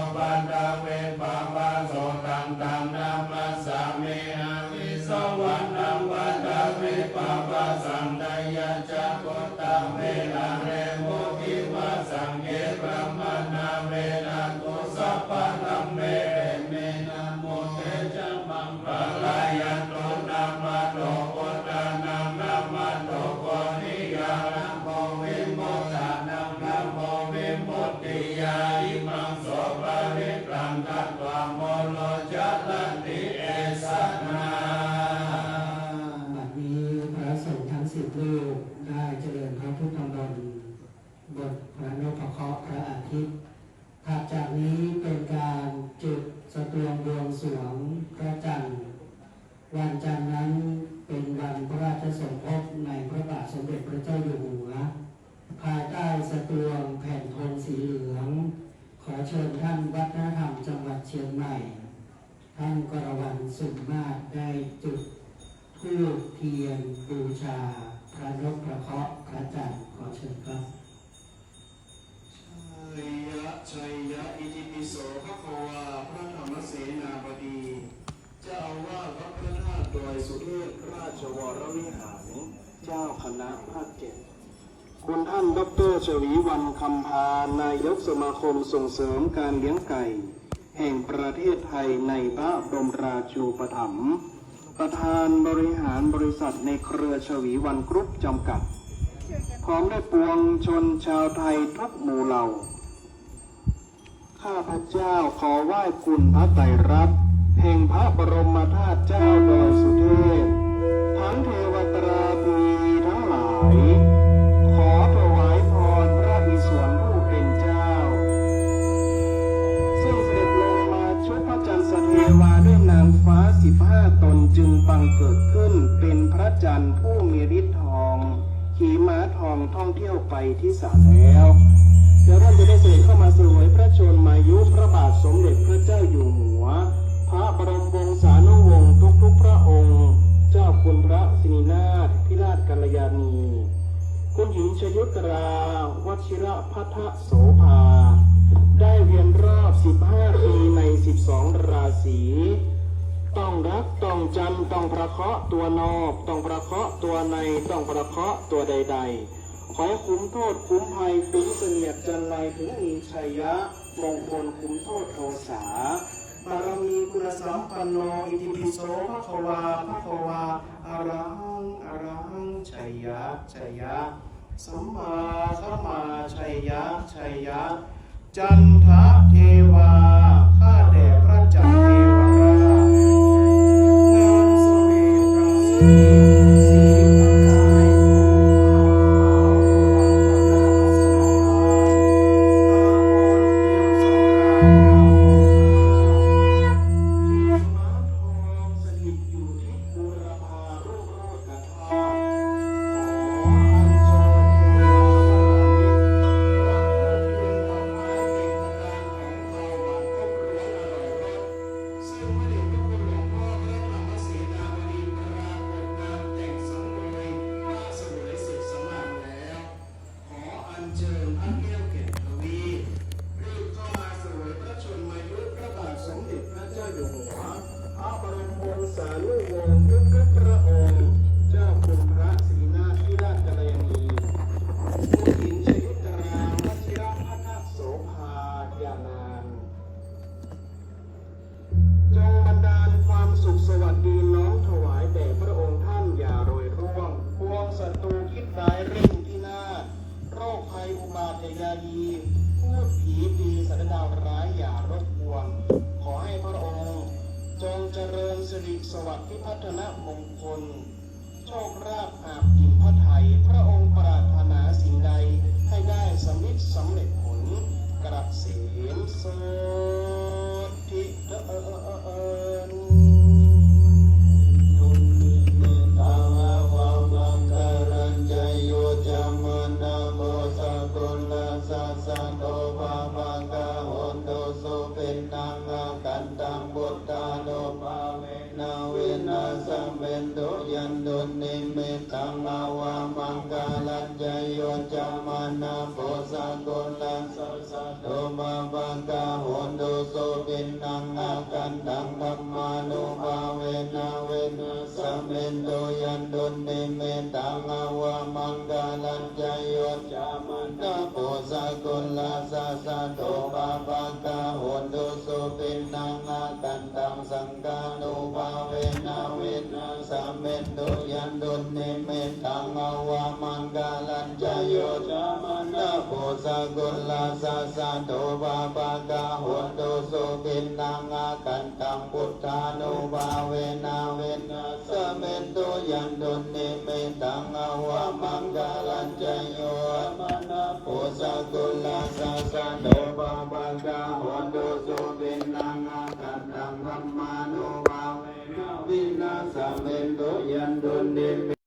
จากนี้เป็นการจุดสตวงบวงสรวงพระจันทร์ วันจันทร์นั้นเป็นวันพระราชสมภพในพระบาทสมเด็จพระเจ้าอยู่หัว ภายใต้สตวงแผ่นธงสีเหลือง ขอเชิญท่านวัฒนธรรมจังหวัดเชียงใหม่ ท่านกรวันสุมมาศได้จุดธูปเทียนบูชาพระนพพระเคราะห์พระจันทร์ ขอเชิญครับ ชัยยะ ชัยยะ อิติปิโส ภะคะวา พระธรรมเสนาบดี เจ้าอาวาสวัดพระธาตุดอยสุเทพ ราชวรวิหาร เจ้าคณะภาคเจ็ด คุณท่าน ดอกเตอร์ ฉวีวรรณ คำพา นายกสมาคมส่งเสริมการเลี้ยงไก่ แห่งประเทศไทยในพระบรมราชูปถัมภ์ ประธานบริหารบริษัทในเครือฉวีวรรณกรุ๊ปจำกัด พร้อมด้วยปวงชนชาวไทยทุกหมู่เหล่า ข้าพเจ้าขอไหว้คุณพระไตรรัตน์แห่งพระบรมธาตุเจ้าดอยสุเทพ ทั้งเทวตราบุรีทั้งหลาย ขอถวายพรพระอิศวรผู้เป็นเจ้า ซึ่งเสด็จลงมาชุบพระจันทร์สเทวาด้วยนางฟ้าสิบห้าตนจึงบังเกิดขึ้นเป็นพระจันทร์ผู้มีฤทธิ์ทอง ขี่ม้าทองท่องเที่ยวไปที่สระแล้ว แล้วท่านจะได้เสด็จเข้ามาเสวยพระชนมายุพระบาทสมเด็จพระเจ้าอยู่หัว พระบรมวงศานุวงศ์ทุกๆพระองค์ เจ้าคุณพระสิรินาถพิราชกัลยาณี คุณหญิงชยุตรา วชิรพัทธโสภา ได้เวียนรอบสิบห้าปีในสิบสองราศี ต้องรักต้องจำต้องประเคราะห์ตัวนอก ต้องประเคราะห์ตัวใน ต้องประเคราะห์ตัวใดๆ ขอให้คุ้มโทษคุ้มภัยคุ้มเสนียดจัญไรถึงมีชัยยะมงคลคุ้มโทษโทสา บารมีคุณสัมปันโน อิติปิโส ภะคะวา ภะคะวา อะระหัง อะระหัง ชัยยะ ชัยยะ สัมมาสัมมาชัยยะ ชัยยะ จันทะเทวา ข้าแต่พระจันทร์เทวราช นางสเวตราสี สีพระกาย สถิตอยู่ที่บูรพารุ่งโรจน์กระทา ขออัญเชิญพระแก้วแก่นทวีป รีบเข้ามาเสวยพระชนมายุพระบาทสมเด็จพระเจ้าอยู่หัว พระบรมวงศานุวงศ์ทุกๆพระองค์ เจ้าคุณพระศรีนาถพิราชกัลยาณี คุณหญิงชยุตรา วชิรพัทธโสภา ญาณาน จงบันดาลความสุขสวัสดีน้อมถวายแด่พระองค์ท่านอย่าโรยร่วง ปวงศัตรูคิดร้ายเร่งพินาศ โรคภัยอุบาทยาดี พูดผีปีศาจดาวร้ายอย่ารบกวน ขอให้พระองค์ จงเจริญสิริสวัสดิ์พิพัฒนมงคล โชคลาภอาบอิ่มพระทัย พระองค์ปรารถนาสิ่งใดให้ได้สำเร็จสำเร็จผล เกษมโชติเทอญ Avamaṅgalañca yo cāmanāpo sakuṇassa saddo pāpaggaho dussupinaṃ akantaṃ buddhānubhāvena vināsamentu. Yandunnimittaṃ avamaṅgalañca yo cāmanāpo sakuṇassa saddo pāpaggaho dussupinaṃ akantaṃ dhammānubhāvena vināsamentu. Yandunnimittaṃ avamaṅgalañca yo cāmanāpo sakuṇassa saddo pāpaggaho dussupinaṃ akantaṃ saṅghānubhāvena vināsamentu. Yandunnimittaṃ avamaṅgalañca yo cāmanāpo sakuṇassa saddo pāpaggaho dussupinaṃ akantaṃ buddhānubhāvena vināsamentu. Yandunnimittaṃ avamaṅgalañca yo cāmanāpo sakuṇassa saddo pāpaggaho dussupinaṃ akantaṃ dhammānubhāvena vināsamentu. Yandunnimittaṃ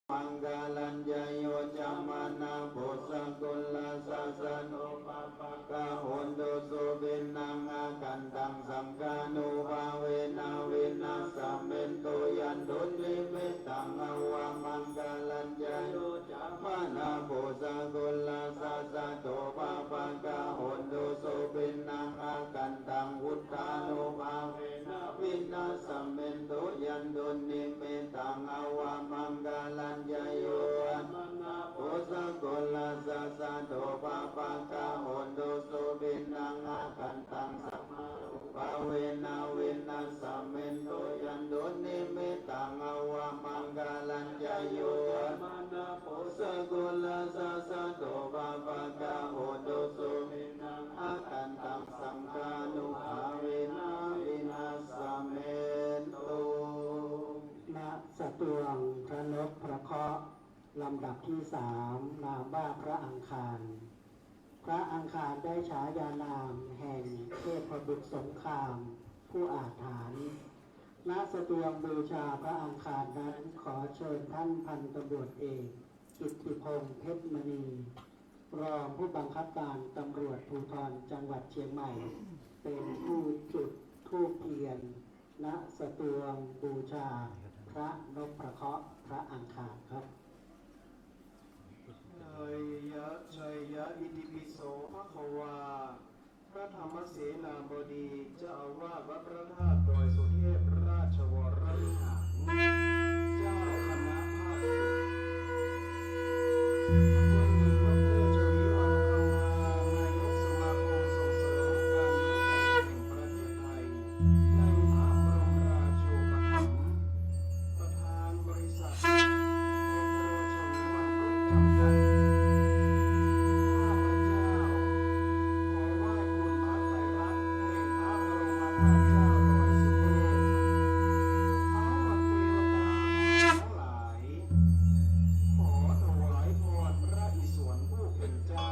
avamaṅgalañca yo cāmanāpo sakuṇassa saddo pāpaggaho dussupinaṃ akantaṃ saṅghānubhāvena vināsamentu. Yandunnimittaṃ avamaṅgalañca yo cāmanāpo sakuṇassa saddo pāpaggaho dussupinaṃ akantaṃ buddhānubhāvena vināsamentu. Yandunnimittaṃ avamaṅgalañca yo cāmanāpo sakuṇassa saddo pāpaggaho dussupinaṃ akantaṃ dhammānubhāvena vināsamentu. Yandunnimittaṃ avamaṅgalañca yo cāmanāpo sakuṇassa saddo pāpaggaho dussupinaṃ akantaṃ saṅghānubhāvena vināsamentu. ณ สตวงพระนพพระเคราะห์ ลำดับที่สาม นามว่าพระอังคาร พระอังคารได้ฉายานามแห่งเทพบุตรสงคราม ผู้อาถรรพ์ ณ สตวงบูชาพระอังคารนั้น ขอเชิญท่านพันตำรวจเอก กิตติพงษ์ เพชรมณี รองผู้บังคับการตำรวจภูธรจังหวัดเชียงใหม่ เป็นผู้จุดธูปเทียน ณ สตวงบูชาพระนพพระเคราะห์พระอังคารครับ Jaya jaya itipi so bhagavā พระธรรมเสนาบดีเจ้าอาวาสวัดพระธาตุดอยสุเทพราชวรวิหาร เจ้าคณะภาคสิบ คุณหญิงดอกเตอร์ชวีวรรณคำพา นายกสมาคมส่งเสริมการเมืองแห่งประเทศไทย ในพระบรมราชูปถัมภ์ ประธานบริษัท ดอกเตอร์ชวีวรรณคำพา จำกัด ข้าพเจ้า ขอไหว้คุณพระไตรลักษณ์แห่งพระบรมธาตุเจ้าดอยสุเทพ ทั้งหมดเทวดาทั้งหลาย ขอถวายพรพระอิศวรผู้เป็นเจ้า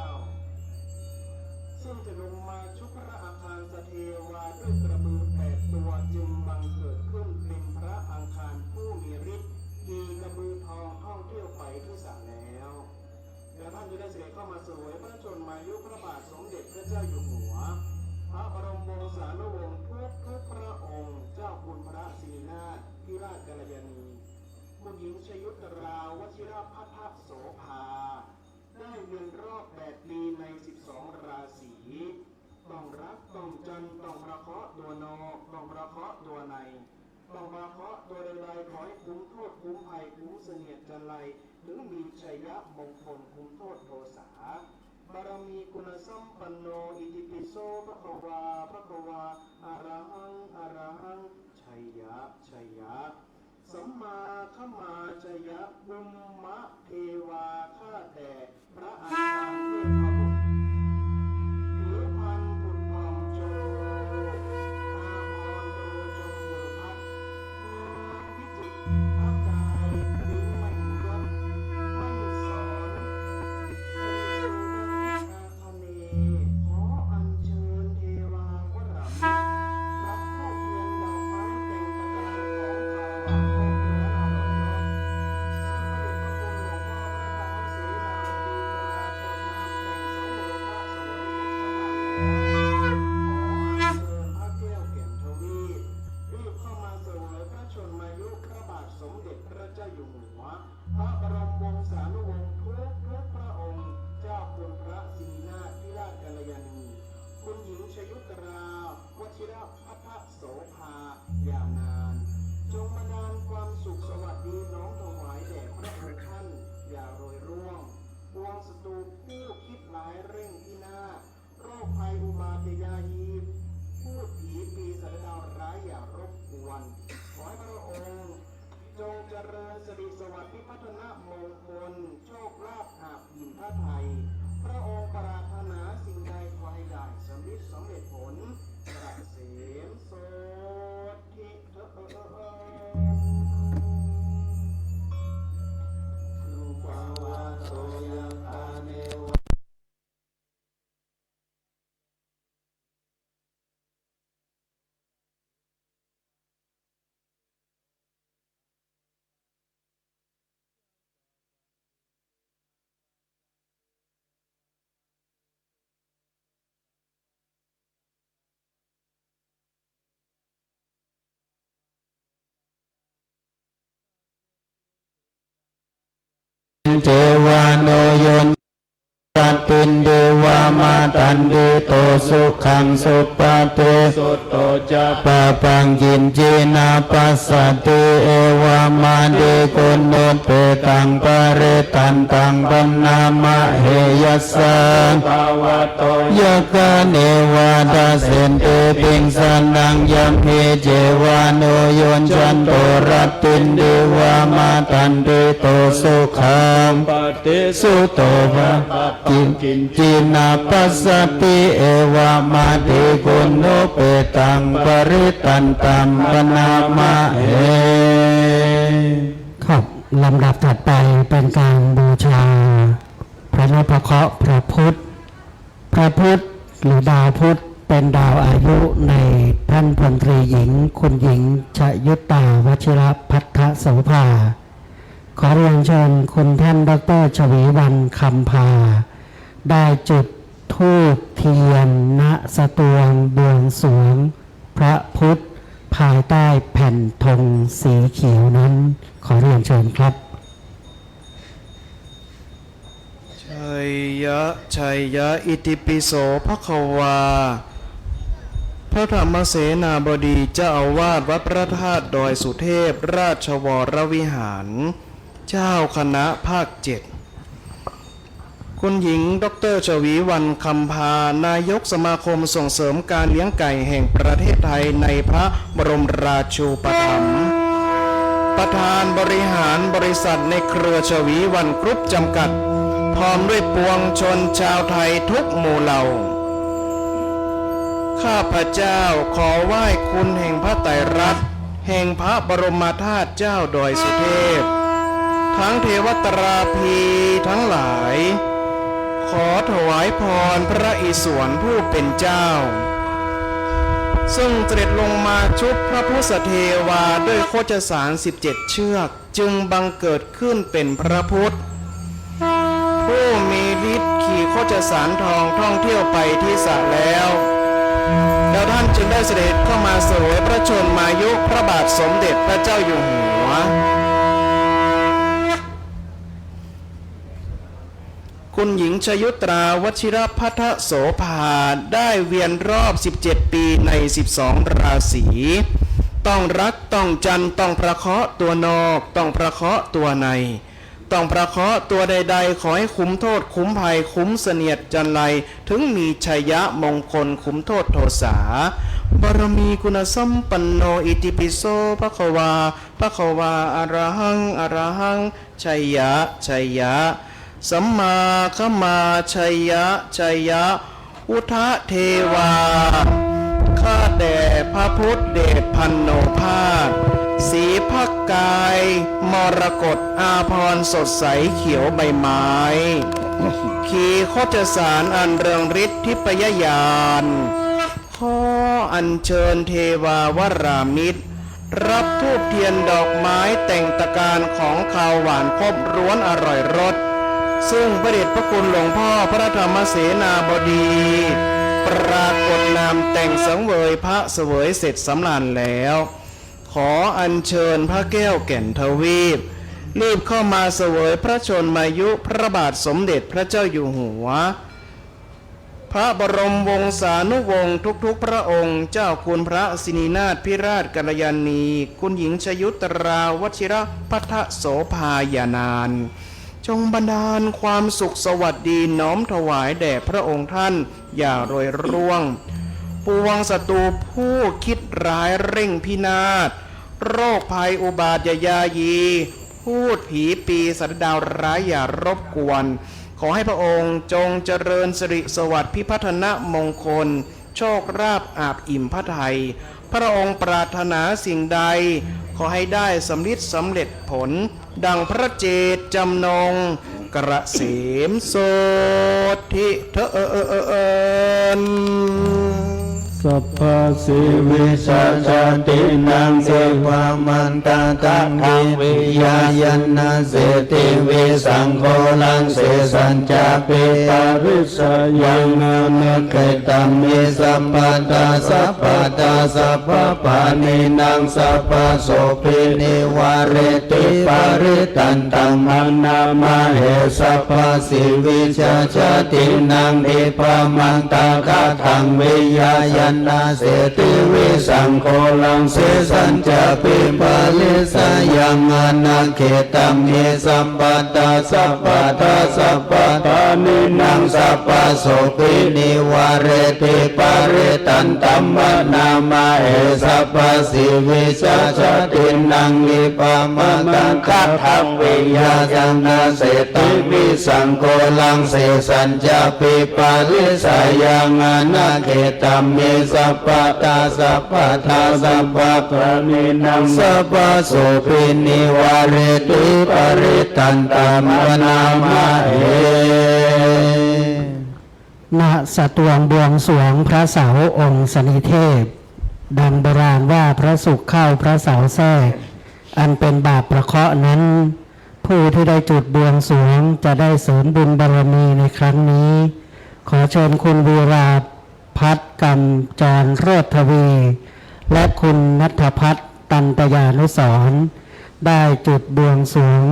ซึ่งจะลงมาชุบพระอังคารสเทวาด้วยกระบือแปดตัว จึงบังเกิดขึ้นเป็นพระอังคารผู้มีฤทธิ์ ขี่กระบือทองท่องเที่ยวไปที่สระแล้ว และท่านจะได้เสด็จเข้ามาเสวยพระชนมายุพระบาทสมเด็จพระเจ้าอยู่หัว พระบรมวงศานุวงศ์ทุกทุกพระองค์ เจ้าคุณพระสิรินาถ ธิราชกัลยาณี คุณหญิงชยุตราวชิรพัทธโสภา ได้เวียนรอบแปดปีในสิบสองราศี ต้องรักต้องจันต้องประเคราะห์ตัวนอก ต้องประเคราะห์ตัวใน ต้องประเคราะห์ตัวใดๆ ขอให้คุ้มโทษคุ้มภัยคุ้มเสนียดจัญไร ถึงมีชัยมงคลคุ้มโทษโทสา บารมีคุณสัมปันโน อิติปิโส ภะคะวา ภะคะวา อะระหัง อะระหัง ชัยยะ ชัยยะ สัมมาขมาจยะ ภุมมะเทวา ข้าแต่พระอาจารย์เทพบุตร ผิวพรรณผุดผ่องโชว์ อาภรณ์ตรูชมพูพัด งามวิจิตร พระกายปริ้งมหิงยศ มหิศร เน ขออัญเชิญเทวาวรัม รับธูปเทียนดอกไม้แต่งประการของขาวหวานต้นเทียนอร่อยรส ซึ่งพระเดชพระคุณหลวงพ่อพระธรรมเสนาบดีตราชนนำแต่งสำเร็จพระสวยอีกสำหรับแล้ว ขออัญเชิญพระแก้วแก่นทวีป รีบเข้ามาเสวยพระชนมายุพระบาทสมเด็จพระเจ้าอยู่หัว พระบรมวงศานุวงศ์ทุกทุกพระองค์ เจ้าคุณพระสิรินาถ ธิราชกัลยาณี คุณหญิงชยุตรา วชิรพัทธโสภา อย่านาน จงบันดาลความสุขสวัสดีน้อมถวายแด่พระองค์ท่าน อย่าโรยร่วง ปวงศัตรูผู้คิดร้ายเร่งพินาศ โรคภัยอุบาทยาฮี พูดผีปีศาจดาวร้ายอย่ารบกวน ขอให้พระองค์ จงเจริญสิริสวัสดิ์พิพัฒนมงคล โชคลาภอาบอิ่มพระทัย พระองค์ปรารถนาสิ่งใดขอให้ได้สำเร็จสำเร็จผล เกษมโสธิเถิด Anubhāvato yathā neva ceva no yuñjatindī vā matandito sukhaṃ supati. Sutto ca pāpaṃ kiñci na passati, evamādiguṇūpetaṃ parittaṃ taṃ paṇāma heyasā. Bhagavato yakkha neva dassenti piṃsanaṃ yamhi ceva no yuñjanto ratindī vā matandito sukhaṃ supati. Sutto ca pāpaṃ kiñci na passati, evamādiguṇūpetaṃ parittaṃ taṃ paṇāma he. ครับ ลำดับถัดไปเป็นการบูชาพระนพเคราะห์พระพุทธ พระพุทธหรือดาวพุธเป็นดาวอายุในท่านพลตรีหญิง คุณหญิงชยุตา วชิรภัททโสภา ขอเรียนเชิญคุณท่านดอกเตอร์ชวีวรรณ คำพา ได้จุดธูปเทียน ณ สตวงบวงสรวงพระพุทธ ภายใต้แผ่นธงสีเขียวนั้น ขอเรียนเชิญครับ Jaya jaya itipi so bhagavā พระธรรมเสนาบดีเจ้าอาวาสวัดพระธาตุดอยสุเทพ ราชวรวิหาร เจ้าคณะภาคเจ็ด คุณหญิง ดอกเตอร์ ชวีวรรณ คำพา นายกสมาคมส่งเสริมการเลี้ยงไก่แห่งประเทศไทยในพระบรมราชูปถัมภ์ ประธานบริหารบริษัทในเครือชวีวรรณกรุ๊ปจำกัด พร้อมด้วยปวงชนชาวไทยทุกหมู่เหล่า ข้าพเจ้าขอไหว้คุณแห่งพระไตรรัตน์ แห่งพระบรมธาตุเจ้าดอยสุเทพ ทั้งเทวตราภีทั้งหลาย ขอถวายพรพระอิศวรผู้เป็นเจ้า ซึ่งเสด็จลงมาชุบพระพุทธเทวาด้วยโคชสารสิบเจ็ดเชือก จึงบังเกิดขึ้นเป็นพระพุทธ ผู้มีฤทธิ์ขี่โคชสารทองท่องเที่ยวไปทิสาแล้ว แล้วท่านจึงได้เสด็จเข้ามาเสวยพระชนมายุพระบาทสมเด็จพระเจ้าอยู่หัว คุณหญิงชยุตรา วชิรภัททโสภา ได้เวียนรอบสิบเจ็ดปีในสิบสองราศี ต้องรัก ต้องจัน ต้องพระเคราะห์ตัวนอก ต้องพระเคราะห์ตัวใน ต้องพระเคราะห์ตัวใดๆ ขอให้คุ้มโทษ คุ้มภัย คุ้มเสนียดจัญไร ถึงมีชัยมงคล คุ้มโทษโทสา บารมีคุณสัมปันโน อิติปิโส ภะคะวา ภะคะวา อะระหัง อะระหัง ชัยยะ ชัยยะ สัมมาคมา ชัยยะ ชัยยะ พุทธเทวา ข้าแต่พระพุทธเดชพันโนภาส สีพระกาย มรกตอาภรณ์สดใสเขียวใบไม้ ขีโคจสารอันเรืองฤทธิพยายาน ขออัญเชิญเทวาวรามิตร รับธูปเทียนดอกไม้แต่งตะกานของคาวหวานครบร้วนอร่อยรส ซึ่งพระเดชพระคุณหลวงพ่อพระธรรมเสนาบดี ปรากฏนามแต่งสังเวยพระเสวยเสร็จสำราญแล้ว ขออัญเชิญพระแก้วแก่นทวีป รีบเข้ามาเสวยพระชนมายุพระบาทสมเด็จพระเจ้าอยู่หัว พระบรมวงศานุวงศ์ทุกๆพระองค์ เจ้าคุณพระสินีนาถพิราชกัลยาณี คุณหญิงชยุตรา วชิรภัททโสภา อย่านาน จงบันดาลความสุขสวัสดีน้อมถวายแด่พระองค์ท่านอย่าโรยร่วง ปวงศัตรูผู้คิดร้ายเร่งพินาศ โรคภัยอุบาทอย่ายายี พูดผีปีศาจดาวร้ายอย่ารบกวน ขอให้พระองค์จงเจริญสิริสวัสดิ์พิพัฒนมงคล โชคลาภอาบอิ่มพระทัย พระองค์ปรารถนาสิ่งใด ขอให้ได้สำลิดสำเร็จผล ดังพระเจตจำนง เกษมโสตถิเถิด sabbasīvisajātīnaṃ, dibbamantagāthaṃ viya yaṃ na seṭṭhi visaṅko laṃ, sesañcāpi parisayaṃ anakkhetaṃ, ye sabbattha sabbadā sabbapāṇīnaṃ, sabbasopi nivāreti. Parittaṃ taṃ bhaṇāma he sabbasīvisajātīnaṃ, dibbamantagāthaṃ viya yaṃ na seṭṭhi visaṅko laṃ, sesañcāpi parisayaṃ anakkhetaṃ, ye sabbattha sabbadā sabbapāṇīnaṃ, sabbasopi nivāreti. Parittaṃ taṃ bhaṇāma he sabbasīvisajātīnaṃ, dibbamantagāthaṃ viya yaṃ na seṭṭhi visaṅko laṃ, sesañcāpi parisayaṃ anakkhetaṃ, ye sabbattha sabbadā sabbapāṇīnaṃ, sabbasopi nivāreti. Parittaṃ taṃ bhaṇāma he ณ สตวงบวงสรวงพระเสาองค์สนิเทพ ดังโบราณว่าพระศุกร์เข้าพระเสาแทรก อันเป็นบาปประเคราะห์นั้น ผู้ที่ได้จุดบวงสรวงจะได้เสริมบุญบารมีในครั้งนี้ ขอเชิญคุณวีราพัฒน์กำจรโรจน์ทวี และคุณณัฐพัฒน์ตันตยานุสรณ์ ได้จุดบวงสรวง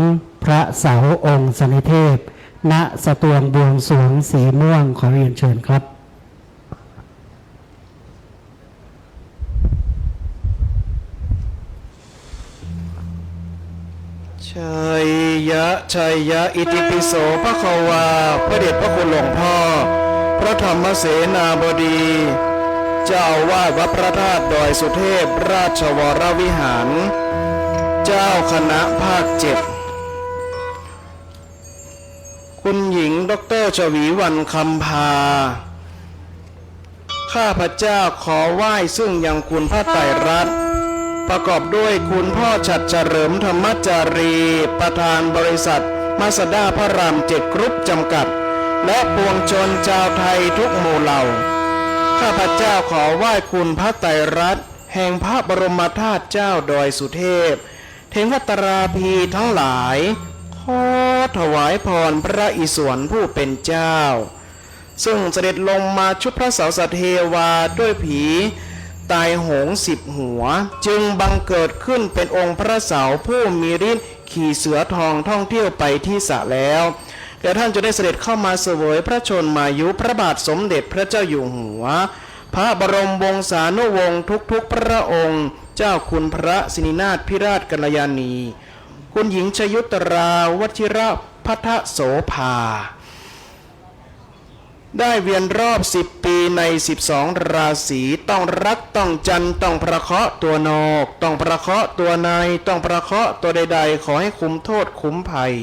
พระเสาองค์สนิเทพ ณ สตวงบวงสรวงสีม่วง ขอเรียนเชิญครับ ชัยยะ ชัยยะ อิติปิโส ภะคะวา พระเดชพระคุณหลวงพ่อ พระธรรมเสนาบดี เจ้าอาวาสวัดพระธาตุดอยสุเทพ ราชวรวิหาร เจ้าคณะภาคเจ็ด คุณหญิง ด็อกเตอร์ ชวีวรรณ คำพา ข้าพเจ้าขอไหว้ซึ่งยังคุณพระไตรรัตน์ ประกอบด้วยคุณพ่อฉัตรเฉลิม ธรรมจารี ประธานบริษัท มาสด้าพระรามเจ็ดกรุ๊ปจำกัด และปวงชนชาวไทยทุกหมู่เหล่า ข้าพเจ้าขอไหว้คุณพระไตรรัตน์ แห่งพระบรมธาตุเจ้าดอยสุเทพ เทวตราภีทั้งหลาย ขอถวายพรพระอิศวรผู้เป็นเจ้า ซึ่งเสด็จลงมาชุบพระเสาสัทเทวาด้วยผีตายโหงสิบหัว จึงบังเกิดขึ้นเป็นองค์พระเสาผู้มีฤทธิ์ขี่เสือทองท่องเที่ยวไปที่สระแล้ว และท่านจะได้เสด็จเข้ามาเสวยพระชนมายุพระบาทสมเด็จพระเจ้าอยู่หัว พระบรมวงศานุวงศ์ทุกๆพระองค์ เจ้าคุณพระสิรินาถพิราชกัลยาณี คุณหญิงชยุตรา วชิรพัทธโสภา ได้เวียนรอบสิบปีในสิบสองราศี ต้องรักต้องจัน ต้องพระเคราะห์ตัวนอก ต้องพระเคราะห์ตัวใน ต้องพระเคราะห์ตัวใดๆ ขอให้คุ้มโทษคุ้มภัย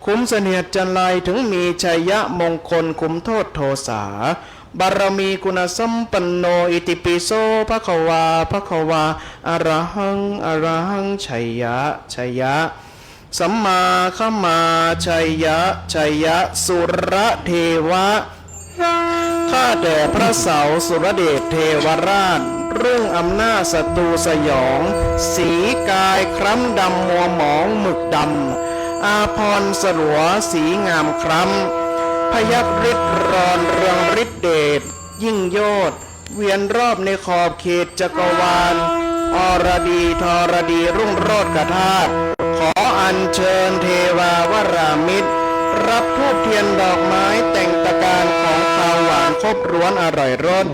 คุ้มเสนียดจัญไร ถึงมีชัยยะมงคล คุ้มโทษโทสา บารมีกุณสัมปันโน อิติปิโส ภะคะวา ภะคะวา อะระหัง อะระหัง ชัยยะ ชัยยะ สัมมาขมา ชัยยะ ชัยยะ สุรเทวะ ข้าแต่พระเสาสุรเดชเทวราช รุ่งอำนาจศัตรูสยอง สีกายคล้ำดำมัวหมองหมึกดำ อาภรณ์สลัวสีงามคล้ำ พยัคฆ์ฤทธิ์รอนเรืองฤทธิ์เดชยิ่งโยด เวียนรอบในขอบเขตจักรวาล อรดีธรดีรุ่งโรจน์กธาตุ ขออัญเชิญเทวาวรามิตร รับธูปเทียนดอกไม้แต่งตะกานของคาวหวานครบร้วนอร่อยรส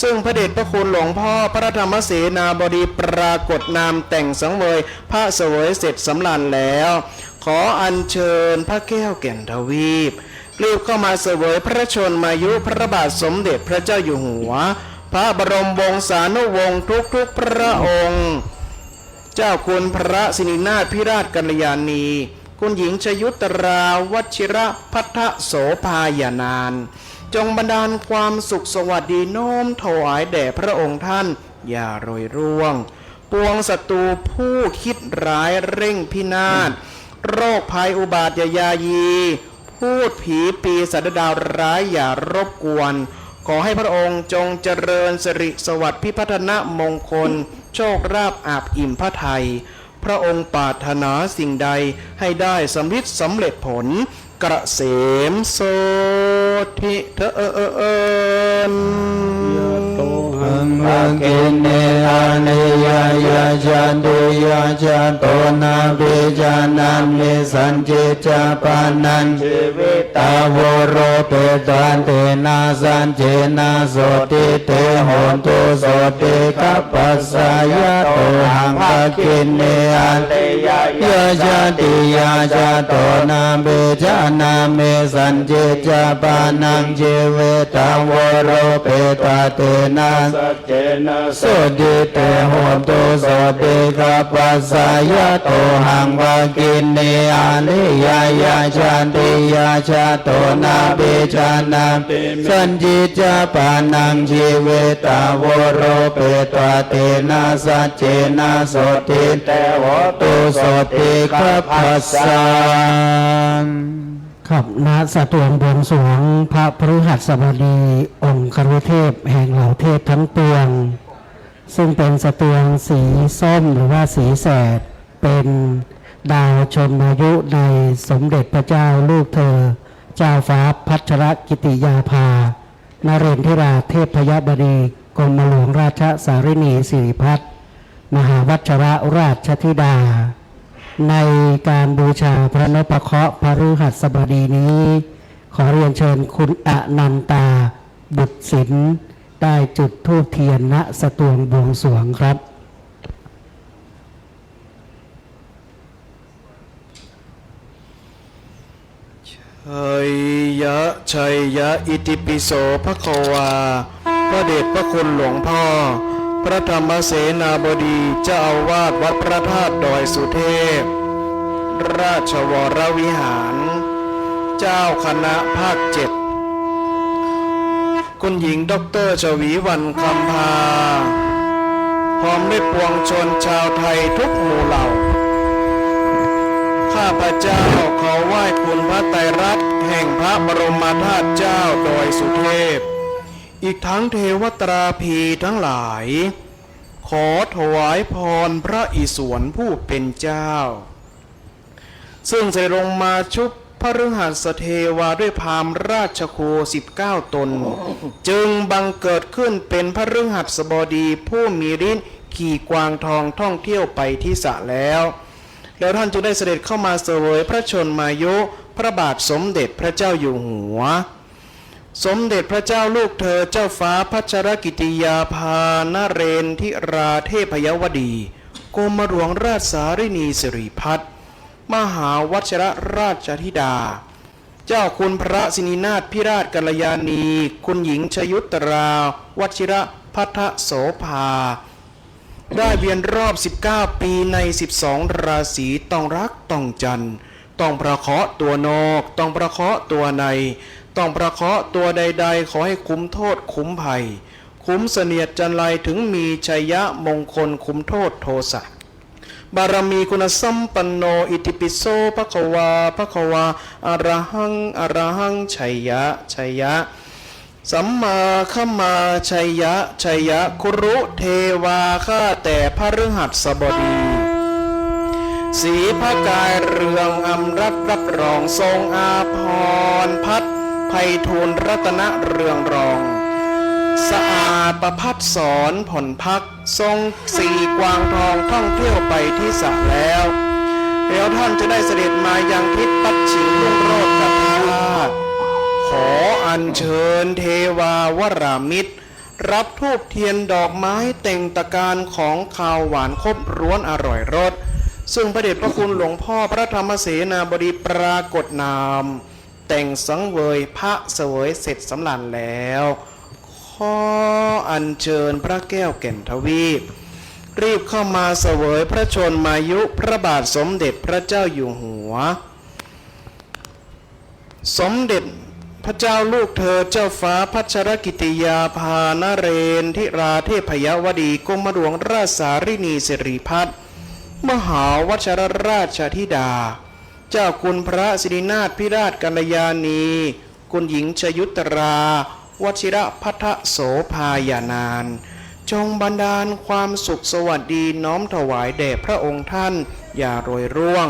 ซึ่งพระเดชพระคุณหลวงพ่อพระธรรมเสนาบดีปรากฏนามแต่งสังเวยพระเสวยเสร็จสำราญแล้ว ขออัญเชิญพระแก้วแก่นทวีป รีบเข้ามาเสวยพระชนมายุพระบาทสมเด็จพระเจ้าอยู่หัว พระบรมวงศานุวงศ์ทุกๆพระองค์ เจ้าคุณพระสิรินาถพิราชกัลยาณี คุณหญิงชยุตรา วชิรพัทธโสภาอย่านาน จงบันดาลความสุขสวัสดีน้อมถวายแด่พระองค์ท่าน อย่าโรยร่วง ปวงศัตรูผู้คิดร้ายเร่งพินาศ โรคภัยอุบาทอย่ายายี พูดผีปีศาจดาวร้ายอย่ารบกวน ขอให้พระองค์จงเจริญสิริสวัสดิ์พิพัฒนมงคล โชคลาภอาบอิ่มพระทัย พระองค์ปรารถนาสิ่งใดให้ได้สำลิดสำเร็จผล เกษมโสธิเถิด Yato haṃ bhagini āliyāya jātiyā jāto nābhijānāmi sañcicca pāṇaṃ jīvitā voropetā tena saccena sotthi te hotu sotthi gabbhassa. Yato haṃ bhagini āliyāya jātiyā jāto nābhijānāmi sañcicca pāṇaṃ jīvitā voropetā tena saccena sotthi te hotu sotthi gabbhassa. Yato haṃ bhagini āliyāya jātiyā jāto nābhijānāmi sañcicca pāṇaṃ jīvitā voropetā tena saccena sotthi te hotu sotthi gabbhassa. ครับ ณ สตวงบวงสรวงพระพฤหัสบดีองครุเทพแห่งเหล่าเทพทั้งปวง ซึ่งเป็นสตวงสีส้มหรือว่าสีแสด เป็นดาวชมอายุในสมเด็จพระเจ้าลูกเธอ เจ้าฟ้าพัชรกิติยาภา นเรนทิราเทพยบดี กรมหลวงราชสารินีสิริพัฒน์ มหาวัชรราชธิดา ในการบูชาพระนพเคราะห์พฤหัสบดีนี้ ขอเรียนเชิญคุณอนันตา บุตรศิลป์ ได้จุดธูปเทียน ณ สตวงบวงสรวงครับ Jaya jaya itipi so bhagavā พระเดชพระคุณหลวงพ่อ พระธรรมเสนาบดี เจ้าอาวาสวัดพระธาตุดอยสุเทพ ราชวรวิหาร เจ้าคณะภาคเจ็ด คุณหญิงด็อกเตอร์ชวีวรรณ คำพา พร้อมด้วยปวงชนชาวไทยทุกหมู่เหล่า ข้าพเจ้าขอไหว้คุณพระไตรรัตน์แห่งพระบรมธาตุเจ้าดอยสุเทพ อีกทั้งเทวตราภีทั้งหลาย ขอถวายพรพระอิศวรผู้เป็นเจ้า ซึ่งเสด็จลงมาชุบพฤหัสเทวาด้วยพราหมณ์ราชครูสิบเก้าตน จึงบังเกิดขึ้นเป็นพฤหัสบดีผู้มีฤทธิ์ขี่กวางทองท่องเที่ยวไปทิสะแล้ว แล้วท่านจึงได้เสด็จเข้ามาเสวยพระชนมายุพระบาทสมเด็จพระเจ้าอยู่หัว สมเด็จพระเจ้าลูกเธอเจ้าฟ้าพัชรกิติยาภานเรนทิราเทพยวดี กรมหลวงราชสารินีสิริพัฒน์ มหาวัชรราชธิดา เจ้าคุณพระสินีนาถพิราชกัลยาณี คุณหญิงชยุตราวชิรพัทธโสภา ได้เวียนรอบสิบเก้าปีในสิบสองราศี ต้องรักต้องจัน ต้องพระเคราะห์ตัวนอก ต้องพระเคราะห์ตัวใน ต้องพระเคราะห์ตัวใดๆ ขอให้คุ้มโทษคุ้มภัย คุ้มเสนียดจัญไร ถึงมีชัยมงคลคุ้มโทษโทสะ บารมีคุณสัมปันโน อิติปิโส ภะคะวา ภะคะวา อะระหัง อะระหัง ชัยยะ ชัยยะ สัมมาคัมมา ชัยยะ ชัยยะ คุรุเทวา ข้าแต่พฤหัสบดี สีพระกายเรืองอำรัตน์รับรอง ทรงอาภรณ์พัดไพฑูรย์รัตนเรืองรอง สะอาดประภัสสรผ่อนพัก ทรงขี่กวางทองท่องเที่ยวไปทิสะแล้ว แล้วท่านจะได้เสด็จมายังทิศปัจฉิมรุ่งโรจน์ธาตุ ขออัญเชิญเทวาวรามิตร รับธูปเทียนดอกไม้แต่งตะกรานของคาวหวานครบถ้วนอร่อยรส ซึ่งพระเดชพระคุณหลวงพ่อพระธรรมเสนาบดีปรากฏนาม แต่งสังเวยพระเสวยเสร็จสำราญแล้ว ขออัญเชิญพระแก้วแก่นทวีป รีบเข้ามาเสวยพระชนมายุพระบาทสมเด็จพระเจ้าอยู่หัว สมเด็จพระเจ้าลูกเธอเจ้าฟ้าพัชรกิติยาภานเรนทิราเทพยวดีกรมหลวงราชสารินีสิริพัฒน์ มหาวัชรราชธิดา เจ้าคุณพระสิรินาถพิราชกัลยาณี คุณหญิงชยุตรา วชิรพัทโสภาอย่านาน จงบันดาลความสุขสวัสดีน้อมถวายแด่พระองค์ท่านอย่าโรยร่วง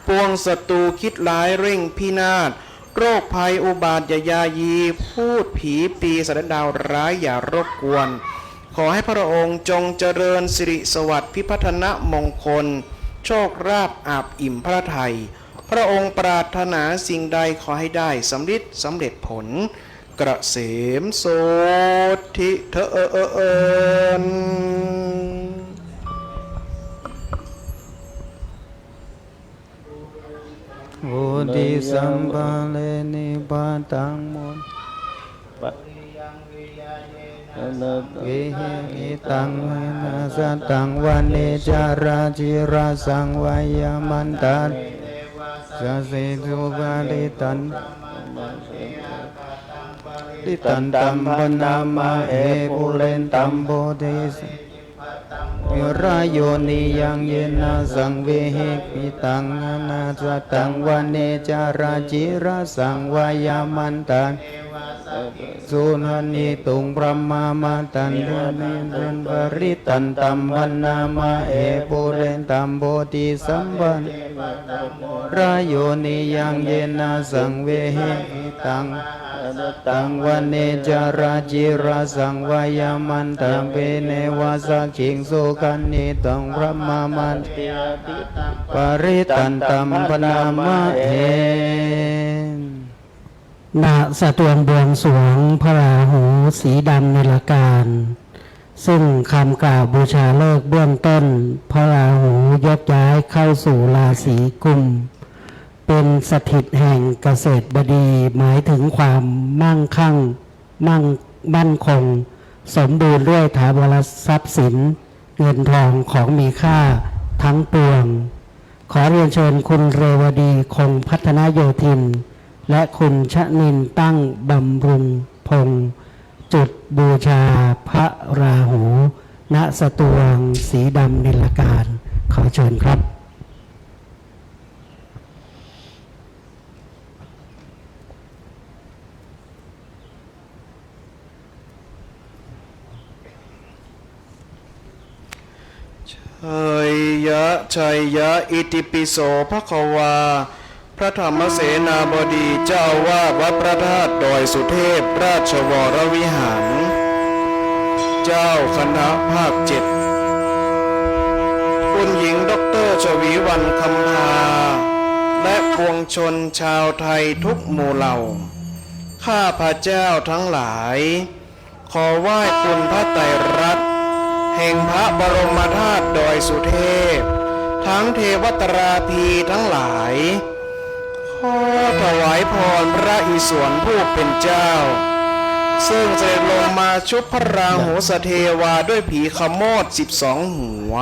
ปวงศัตรูคิดร้ายเร่งพินาศ โรคภัยอุบาทอย่ายายี พูดผีปีศาจดาวร้ายอย่ารบกวน ขอให้พระองค์จงเจริญสิริสวัสดิ์พิพัฒนมงคล โชคลาภอาบอิ่มพระทัย พระองค์ปรารถนาสิ่งใดขอให้ได้สำลิดสำเร็จผล เกษมโสดธิเถิน bodhisambhale nibbatang mun vihe itaṃ vena sataṃ vane caracirasaṃ vayamantane sasitu paritan paritantam bhaṇāma he purentam bodhi rayo niyaṃ yena saṃvihitaṃ anasataṃ vane caracirasaṃ vayamantane sunanituṃ brahmamantane paritantam bhaṇāma he purentam bodhi sambhale rayo niyaṃ yena saṃvihitaṃ taṃ vane caracirasaṃ vayamantane vena sakkiṃ sunanituṃ brahmamantane paritantam bhaṇāma he ณ สตวงบวงสรวงพระราหูสีดำเนรกาล ซึ่งคำกล่าวบูชาฤกษ์เบื้องต้น พระราหูยกย้ายเข้าสู่ราศีกุม เป็นสถิตแห่งเกษตรบดี หมายถึงความมั่งคั่ง มั่ง มั่นคง สมบูรณ์ด้วยถาวรทรัพย์สิน เงินทองของมีค่าทั้งปวง ขอเรียนเชิญคุณเรวดี คงพัฒนโยธิน และคุณชนินตั้งบำรุงพงษ์ จุดบูชาพระราหู ณ สตวงสีดำเนรกาล ขอเชิญครับ Jaya jaya itipi so bhagavā พระธรรมเสนาบดีเจ้าอาวาสวัดพระธาตุดอยสุเทพราชวรวิหาร เจ้าคณะภาคเจ็ด คุณหญิงด็อกเตอร์ชวีวรรณคำพา และปวงชนชาวไทยทุกหมู่เหล่า ข้าพเจ้าทั้งหลาย ขอไหว้คุณพระไตรรัตน์ แห่งพระบรมธาตุดอยสุเทพ ทั้งเทวตราภีทั้งหลาย ขอถวายพรพระอิศวรผู้เป็นเจ้า ซึ่งเสด็จลงมาชุบพระราหูสเทวาด้วยผีขโมดสิบสองหัว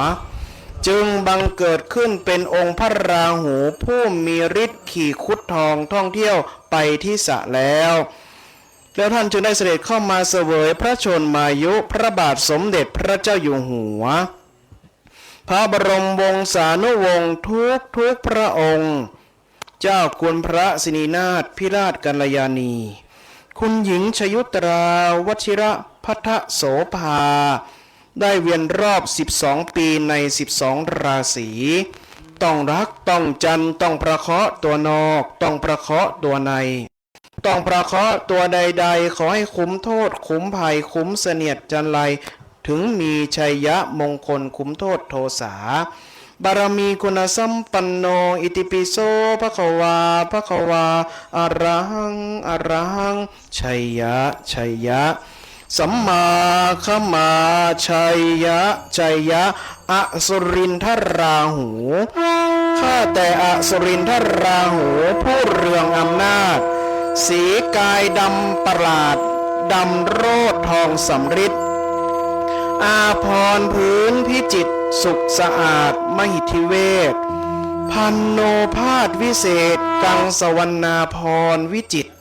จึงบังเกิดขึ้นเป็นองค์พระราหูผู้มีฤทธิ์ขี่ครุฑทองท่องเที่ยวไปทิสาแล้ว แล้วท่านจึงได้เสด็จเข้ามาเสวยพระชนมายุพระบาทสมเด็จพระเจ้าอยู่หัว พระบรมวงศานุวงศ์ทุกๆพระองค์ เจ้าคุณพระสินีนาถพิราชกัลยาณี คุณหญิงชยุตรา วชิรพัทโสภา ได้เวียนรอบสิบสองปีในสิบสองราศี ต้องรัก ต้องจัน ต้องประเคราะห์ตัวนอก ต้องประเคราะห์ตัวใน ต้องประเคราะห์ตัวใดๆ ขอให้คุ้มโทษ คุ้มภัย คุ้มเสนียดจัญไร ถึงมีชัยยะมงคลคุ้มโทษโทสา บารมีคุณสัมปันโน itipi so bhagavā bhagavā arahaṃ arahaṃ jaya jaya sammā khamā jaya jaya อสุรินทราหู ข้าแต่อสุรินทราหู ผู้เรืองอำนาจ สีกายดำประหลาด ดำโรจน์ทองสำริด อาภรณ์พื้นพิจิตร สุขสะอาดมหิทธิเวช พันโนภาสวิเศษ กังสวรรณาภรณ์วิจิตร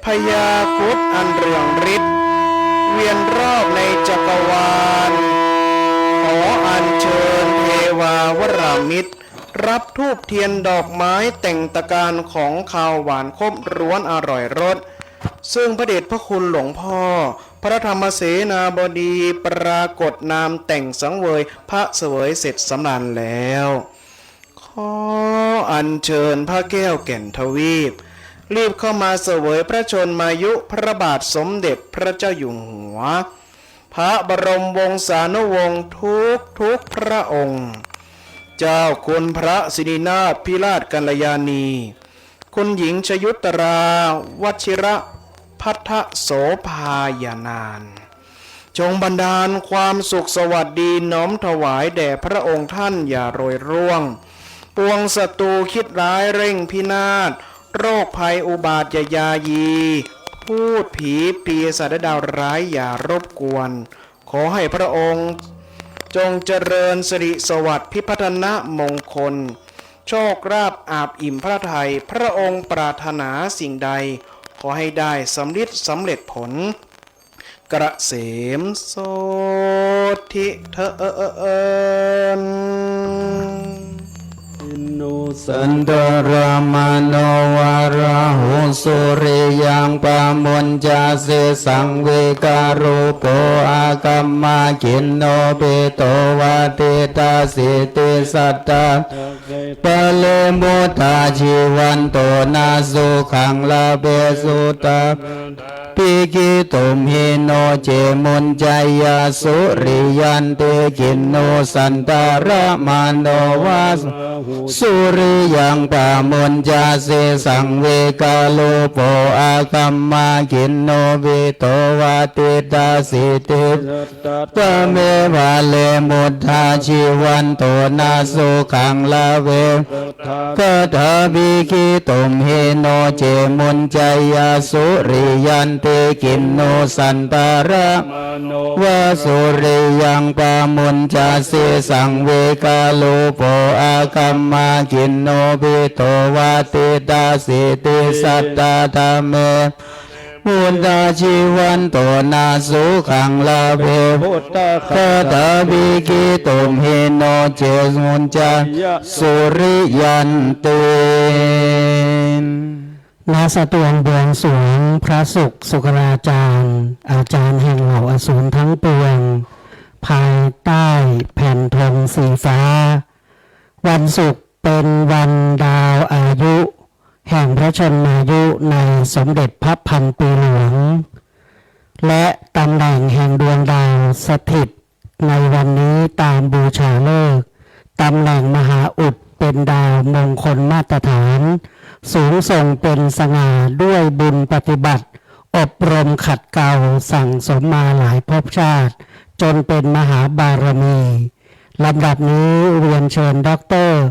พญาครุฑอันเรืองฤทธิ์ เวียนรอบในจักรวาล ขออัญเชิญเทวาวรามิตร รับธูปเทียนดอกไม้แต่งตะกานของคาวหวานครบร้วนอร่อยรส ซึ่งพระเดชพระคุณหลวงพ่อพระธรรมเสนาบดีปรากฏนามแต่งสังเวยพระเสวยเสร็จสำราญแล้ว ขออัญเชิญพระแก้วแก่นทวีป รีบเข้ามาเสวยพระชนมายุพระบาทสมเด็จพระเจ้าอยู่หัว พระบรมวงศานุวงศ์ทุกทุกๆพระองค์ เจ้าคุณพระสิรินาถพิราชกัลยาณี คุณหญิงชยุตรา วชิระพัทธโสภายานาน จงบันดาลความสุขสวัสดีน้อมถวายแด่พระองค์ท่านอย่าโรยร่วง ปวงศัตรูคิดร้ายเร่งพินาศ โรคภัยอุบาทอย่ายายี พูดผีปีศาจและดาวร้ายอย่ารบกวน ขอให้พระองค์จงเจริญสิริสวัสดิ์พิพัฒนมงคล โชคลาภอาบอิ่มพระทัย พระองค์ปรารถนาสิ่งใด ขอให้ได้สำลิดสำเร็จผล เกษมโสธิเถิด Inno santaramano varaho suriyaṃ pamuñcasi saṃ vikarūpo akammakiṇṇo pito vatiṭṭhāsi tisatthā pare muttā jīvanto na sukhaṃ labhe sutta pi ki tum hi no ce muñceyya suriyanti kiṇṇo santaramano va suriyaṃ pamuñcasi saṃ vikarūpo akammakiṇṇo pito vatiṭṭhāsi tisatthā me pare muttā jīvanto na sukhaṃ labhe tathāgatapi ki tum hi no ce muñceyya suriyanti kiṇṇo santaramano va suriyaṃ pamuñcasi saṃ vikarūpo akammakiṇṇo pito vatiṭṭhāsi tisatthā me muttā jīvanto na sukhaṃ labhe tathāgatapi ki tum hi no ce muñceyya suriyanti ณ สตวงบวงสรวงพระศุกร์สุคราจารย์ อาจารย์แห่งเหล่าอสูรทั้งปวง ภายใต้แผ่นธงสีฟ้า วันศุกร์เป็นวันดาวอายุ แห่งพระชนมายุในสมเด็จพระพันปีหลวง และตำแหน่งแห่งดวงดาวสถิตในวันนี้ตามบูชาฤกษ์ ตำแหน่งมหาอุดเป็นดาวมงคลมาตรฐาน สูงส่งเป็นสง่าด้วยบุญปฏิบัติ อบรมขัดเกลาสั่งสมมาหลายภพชาติ จนเป็นมหาบารมี ลำดับนี้เรียนเชิญด็อกเตอร์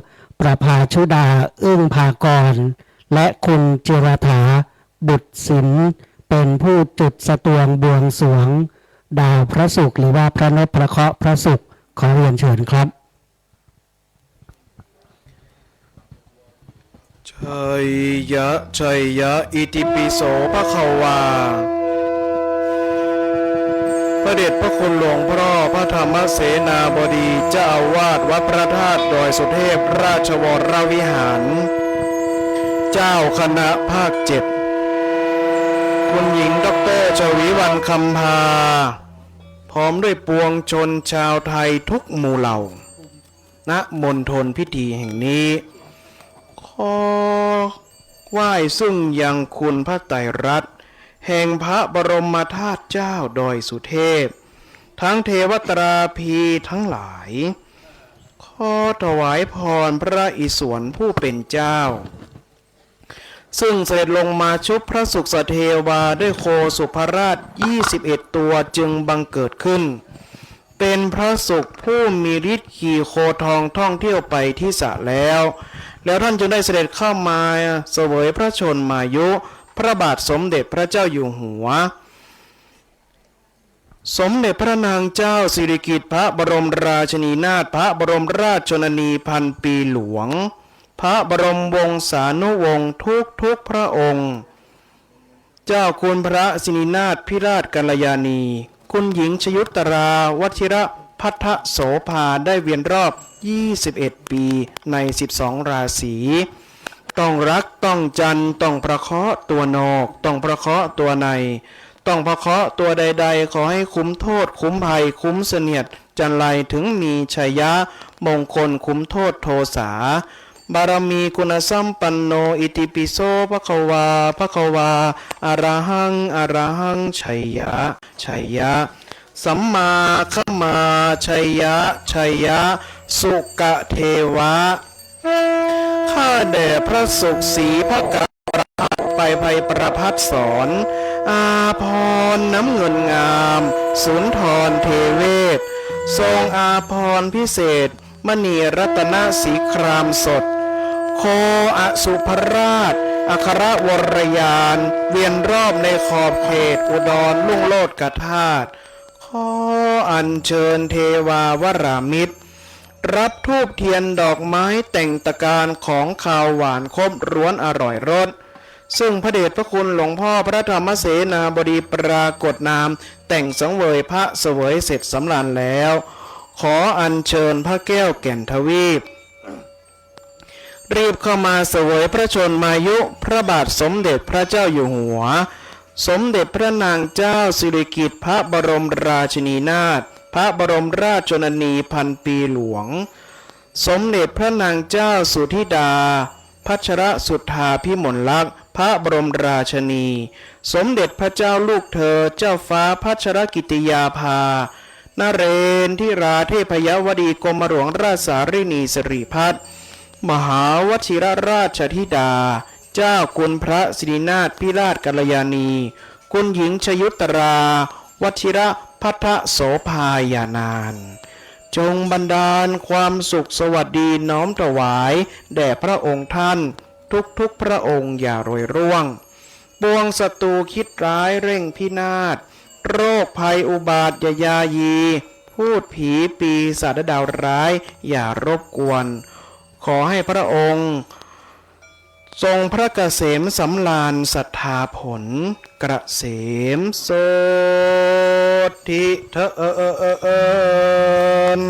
ประภาชุดา อึ้งภากร และคุณจิรถา บุตรศิลป์ เป็นผู้จุดสตวงบวงสรวง ดาวพระศุกร์ หรือว่าพระนพเคราะห์พระศุกร์ ขอเรียนเชิญครับ Jayya jayya itipi so bhagavā พระเดชพระคุณหลวงพ่อพระธรรมเสนาบดีเจ้าอาวาสวัดพระธาตุดอยสุเทพราชวรวิหาร เจ้าคณะภาคเจ็ด คุณหญิงด็อกเตอร์ชวีวรรณคำพา พร้อมด้วยปวงชนชาวไทยทุกหมู่เหล่า ณ มณฑลพิธีแห่งนี้ ขอไหว้ซึ่งยังคุณพระไตรรัตน์ แห่งพระบรมธาตุเจ้าดอยสุเทพ ทั้งเทวตราภีทั้งหลาย ขอถวายพรพระอิศวรผู้เป็นเจ้า ซึ่งเสด็จลงมาชุบพระสุคสเทวาด้วยโคสุภราช ยี่สิบเอ็ด ตัวจึงบังเกิดขึ้น เป็นพระศุกร์ผู้มีฤทธิ์ขี่โคทองท่องเที่ยวไปทิสาแล้ว แล้วท่านจึงได้เสด็จเข้ามาเสวยพระชนมายุ พระบาทสมเด็จพระเจ้าอยู่หัว สมเด็จพระนางเจ้าสิริกิติ์ พระบรมราชินีนาถ พระบรมราชชนนีพันปีหลวง พระบรมวงศานุวงศ์ทุกๆพระองค์ เจ้าคุณพระสิรินาถพิราชกัลยาณี คุณหญิงชยุตรา วชิรพัทธโสภา ได้เวียนรอบ ยี่สิบเอ็ด ปี ใน สิบสอง ราศี ต้องรักต้องจัน ต้องประเคราะห์ตัวนอก ต้องประเคราะห์ตัวใน ต้องประเคราะห์ตัวใดๆ ขอให้คุ้มโทษ คุ้มภัย คุ้มเสนียดจัญไรถึงมีชัยยะ มงคลคุ้มโทษโทสา บารมีคุณสัมปันโน อิติปิโส ภะคะวา ภะคะวา อะระหัง อะระหัง ชัยยะ ชัยยะ สัมมา ขมา ชัยยะ ชัยยะ สุกะเทวะ ข้าแด่พระศุกร์ศรีพระกา ไปไพประภัสสร อาภรณ์น้ำเงินงาม สุนทรเทเวศ ทรงอาภรณ์พิเศษ มณีรัตนสีครามสด โคอสุภราช อัครวรยาน เวียนรอบในขอบเขตอุดรลุ่งโลดกธาตุ ขออัญเชิญเทวาวรามิตร รับธูปเทียนดอกไม้แต่งตะกานของคาวหวานครบร้วนอร่อยรส ซึ่งพระเดชพระคุณหลวงพ่อพระธรรมเสนาบดีปรากฏนาม แต่งสังเวยพระเสวยเสร็จสำราญแล้ว ขออัญเชิญพระแก้วแก่นทวีป รีบเข้ามาเสวยพระชนมายุพระบาทสมเด็จพระเจ้าอยู่หัว สมเด็จพระนางเจ้าสิริกิติ์พระบรมราชินีนาถ พระบรมราชชนนีพันปีหลวง สมเด็จพระนางเจ้าสุธิดา พัชรสุทธาภิมลลักษณ์ พระบรมราชินี สมเด็จพระเจ้าลูกเธอเจ้าฟ้าพัชรกิติยาภา นเรนทิราเทพยวดีกรมหลวงราชสารินีสิริพัฒน์ มหาวชิรราชธิดา เจ้าคุณพระสิรินาถพิราชกัลยาณี คุณหญิงชยุตรา วชิรพัฒโสภายานาน จงบันดาลความสุขสวัสดีน้อมถวายแด่พระองค์ท่านทุกๆพระองค์อย่าโรยร่วง ปวงศัตรูคิดร้ายเร่งพินาศ โรคภัยอุบาทอย่ายายี พูดผีปีศาจดาวร้ายอย่ารบกวน ขอให้พระองค์ ทรงพระเกษมสำราญศรัทธาผล เกษมโสตถิเถิด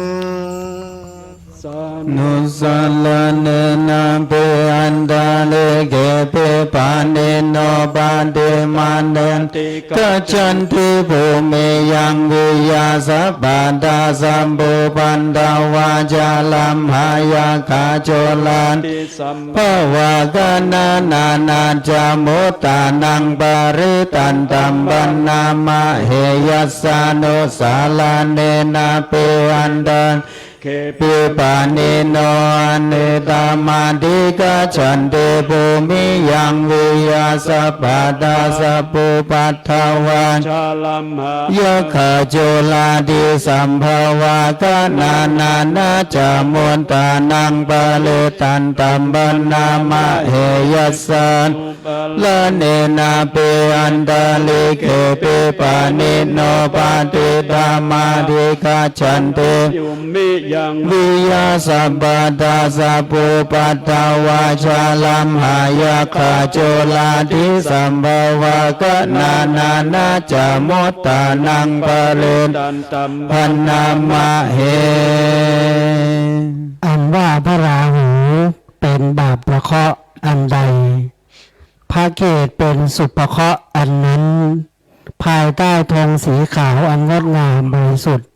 Sanussaraṇena pe antarike pe pāṇino paṭiggaṇhanti gacchanti bhūmiyaṃ vijāya sabbadā sabbupaddavā ca lamhā yakkhā coṇḍaññā bhavā gaṇanā nāñca muttānaṃ parittaṃ taṃ bhaṇāma he. Yassānussaraṇena pe antarike pe pāṇino anuttamādhigacchanti bhūmiyaṃ vijāya sabbadā sabbupaddavā ca lamhā yakkhā coṇḍaññā bhavā gaṇanā nāñca muttānaṃ parittaṃ taṃ bhaṇāma he. Yassānussaraṇena pe antarike pe pāṇino paṭiggaṇhanti gacchanti bhūmiyaṃ vijāya sabbadā sabbupaddavā ca lamhā yakkhā coṇḍaññā bhavā gaṇanā nāñca muttānaṃ parittaṃ taṃ bhaṇāma he. อันว่าพระราหูเป็นบาปประเคราะห์อันใด พระเกศเป็นสุภเคราะห์อันนั้น ภายใต้ธงสีขาวอันงดงามบริสุทธิ์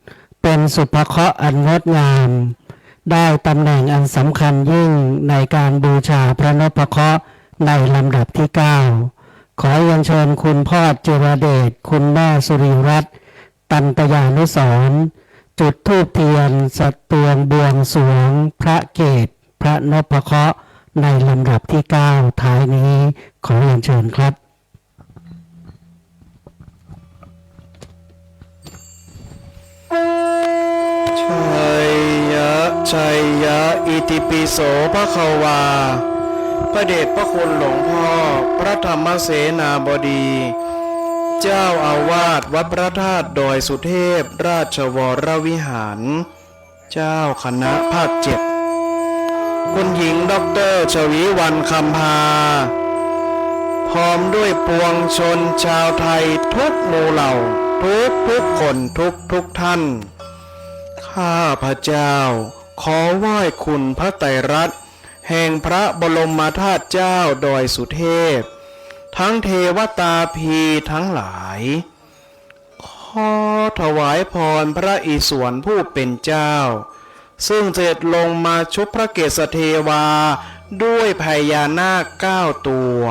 เป็นสุภเคราะห์อันงดงาม ได้ตำแหน่งอันสำคัญยิ่งในการบูชาพระนพเคราะห์ในลำดับที่เก้า ขอเรียนเชิญคุณพ่อจิรเดช คุณแม่สุริรัตน์ ตันตยานุสรณ์ จุดธูปเทียนสตวงบวงสรวงพระเกศพระนพเคราะห์ในลำดับที่เก้าท้ายนี้ ขอเรียนเชิญครับ ชัยยะ ชัยยะ อิติปิโส ภะคะวา พระเดชพระคุณหลวงพ่อ พระธรรมเสนาบดี เจ้าอาวาสวัดพระธาตุดอยสุเทพ ราชวรวิหาร เจ้าคณะภาคเจ็ด คุณหญิงด็อกเตอร์ชวีวรรณ คำพา พร้อมด้วยปวงชนชาวไทยทุกหมู่เหล่า ทุกทุกคน ทุกทุกท่าน ข้าพเจ้าขอไหว้คุณพระไตรรัตน์ แห่งพระบรมธาตุเจ้าดอยสุเทพ ทั้งเทวตาพีทั้งหลาย ขอถวายพรพระอิศวรผู้เป็นเจ้า ซึ่งเสด็จลงมาชุบพระเกศเทวาด้วยพญานาคเก้าตัว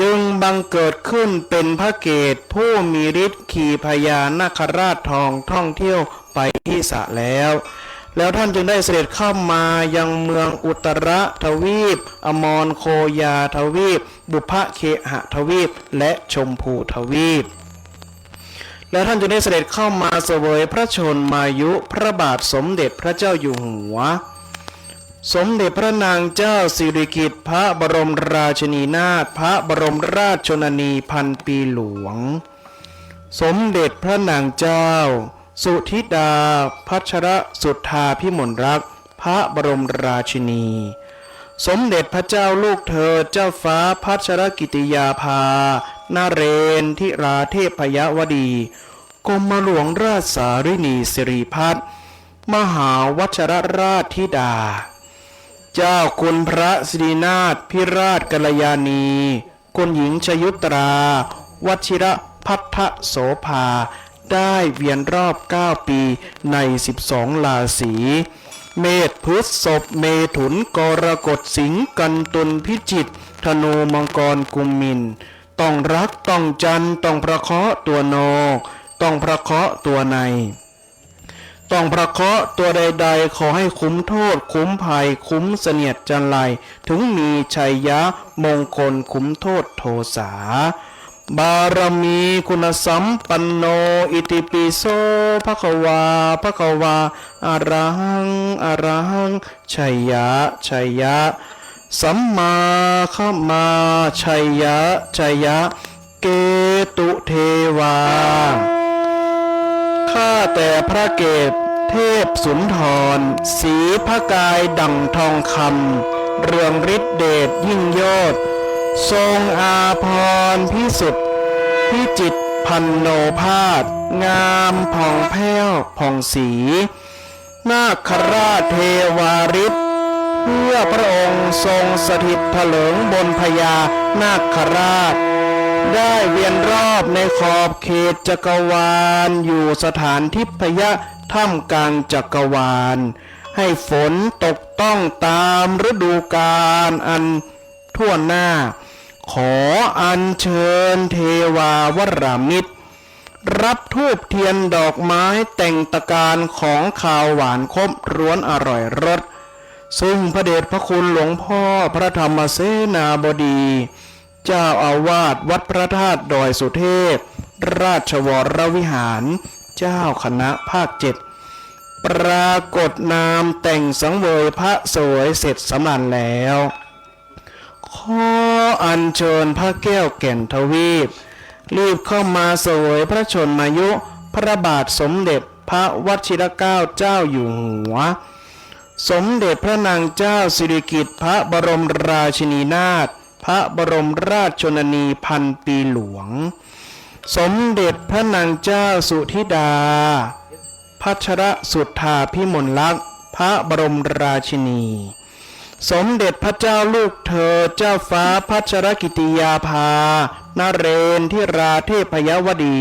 จึงบังเกิดขึ้นเป็นพระเกศผู้มีฤทธิ์ขี่พญานาคราชทองท่องเที่ยวไปที่สระแล้ว แล้วท่านจึงได้เสด็จเข้ามายังเมืองอุตรทวีป อมรโคยาทวีป บุพเคหทวีป และชมพูทวีป แล้วท่านจึงได้เสด็จเข้ามาเสวยพระชนมายุพระบาทสมเด็จพระเจ้าอยู่หัว สมเด็จพระนางเจ้าสิริกิติ์ พระบรมราชินีนาถ พระบรมราชชนนีพันปีหลวง สมเด็จพระนางเจ้าสุธิดา พัชรสุทธาภิมลรักษ์ พระบรมราชินี สมเด็จพระเจ้าลูกเธอเจ้าฟ้าพัชรกิติยาภา นเรนทิราเทพยวดี กรมหลวงราชสารินีสิริพัฒน์ มหาวัชรราชธิดา เจ้าคุณพระสิรินาถพิราชกัลยาณี คุณหญิงชยุตรา วชิรพัฒโสภา ได้เวียนรอบเก้าปีในสิบสองราศี เมษ พฤษภ เมถุน กรกฎ สิงห์ กัน ตุล พิจิก ธนู มังกร กุมมิน ต้องรัก ต้องจัน ต้องพระเคราะห์ตัวนอก ต้องพระเคราะห์ตัวใน ต้องพระเคราะห์ตัวใดๆ ขอให้คุ้มโทษ คุ้มภัย คุ้มเสนียดจัญไร ถึงมีชัยยะมงคล คุ้มโทษโทสา บารมีคุณสัมปันโน อิติปิโส ภะคะวา ภะคะวา อะระหัง อะระหัง ชัยยะ ชัยยะ สัมมาขมา ชัยยะ ชัยยะ เกตุเทวา ข้าแต่พระเกศเทพสุนทร สีพระกายดั่งทองคำ เรืองฤทธิ์เดชยิ่งยอด ทรงอาภรณ์พิสุทธิ์ พิจิตรพันโนภาส งามผ่องแผ้วผ่องสี นาคราชเทวาฤทธิ์ เพื่อพระองค์ทรงสถิตเถลิงบนพญานาคราช ได้เวียนรอบในขอบเขตจักรวาล อยู่สถานทิพยะท่ามกลางจักรวาล ให้ฝนตกต้องตามฤดูกาลอันทั่วหน้า ขออัญเชิญเทวาวรามิตร รับธูปเทียนดอกไม้แต่งตะกรานของคาวหวานครบร้วนอร่อยรส ซึ่งพระเดชพระคุณหลวงพ่อพระธรรมเสนาบดี เจ้าอาวาสวัดพระธาตุดอยสุเทพ ราชวรวิหาร เจ้าคณะภาคเจ็ด ปรากฏนามแต่งสังเวยพระเสวยเสร็จสำราญแล้ว ขออัญเชิญพระแก้วแก่นทวีป รีบเข้ามาเสวยพระชนมายุพระบาทสมเด็จพระวชิรเกล้าเจ้าอยู่หัว สมเด็จพระนางเจ้าสิริกิติ์ พระบรมราชินีนาถ พระบรมราชชนนีพันปีหลวง สมเด็จพระนางเจ้าสุธิดา พัชรสุทธาภิมลลักษณ์ พระบรมราชินี สมเด็จพระเจ้าลูกเธอเจ้าฟ้าพัชรกิติยาภา นเรนทิราเทพยวดี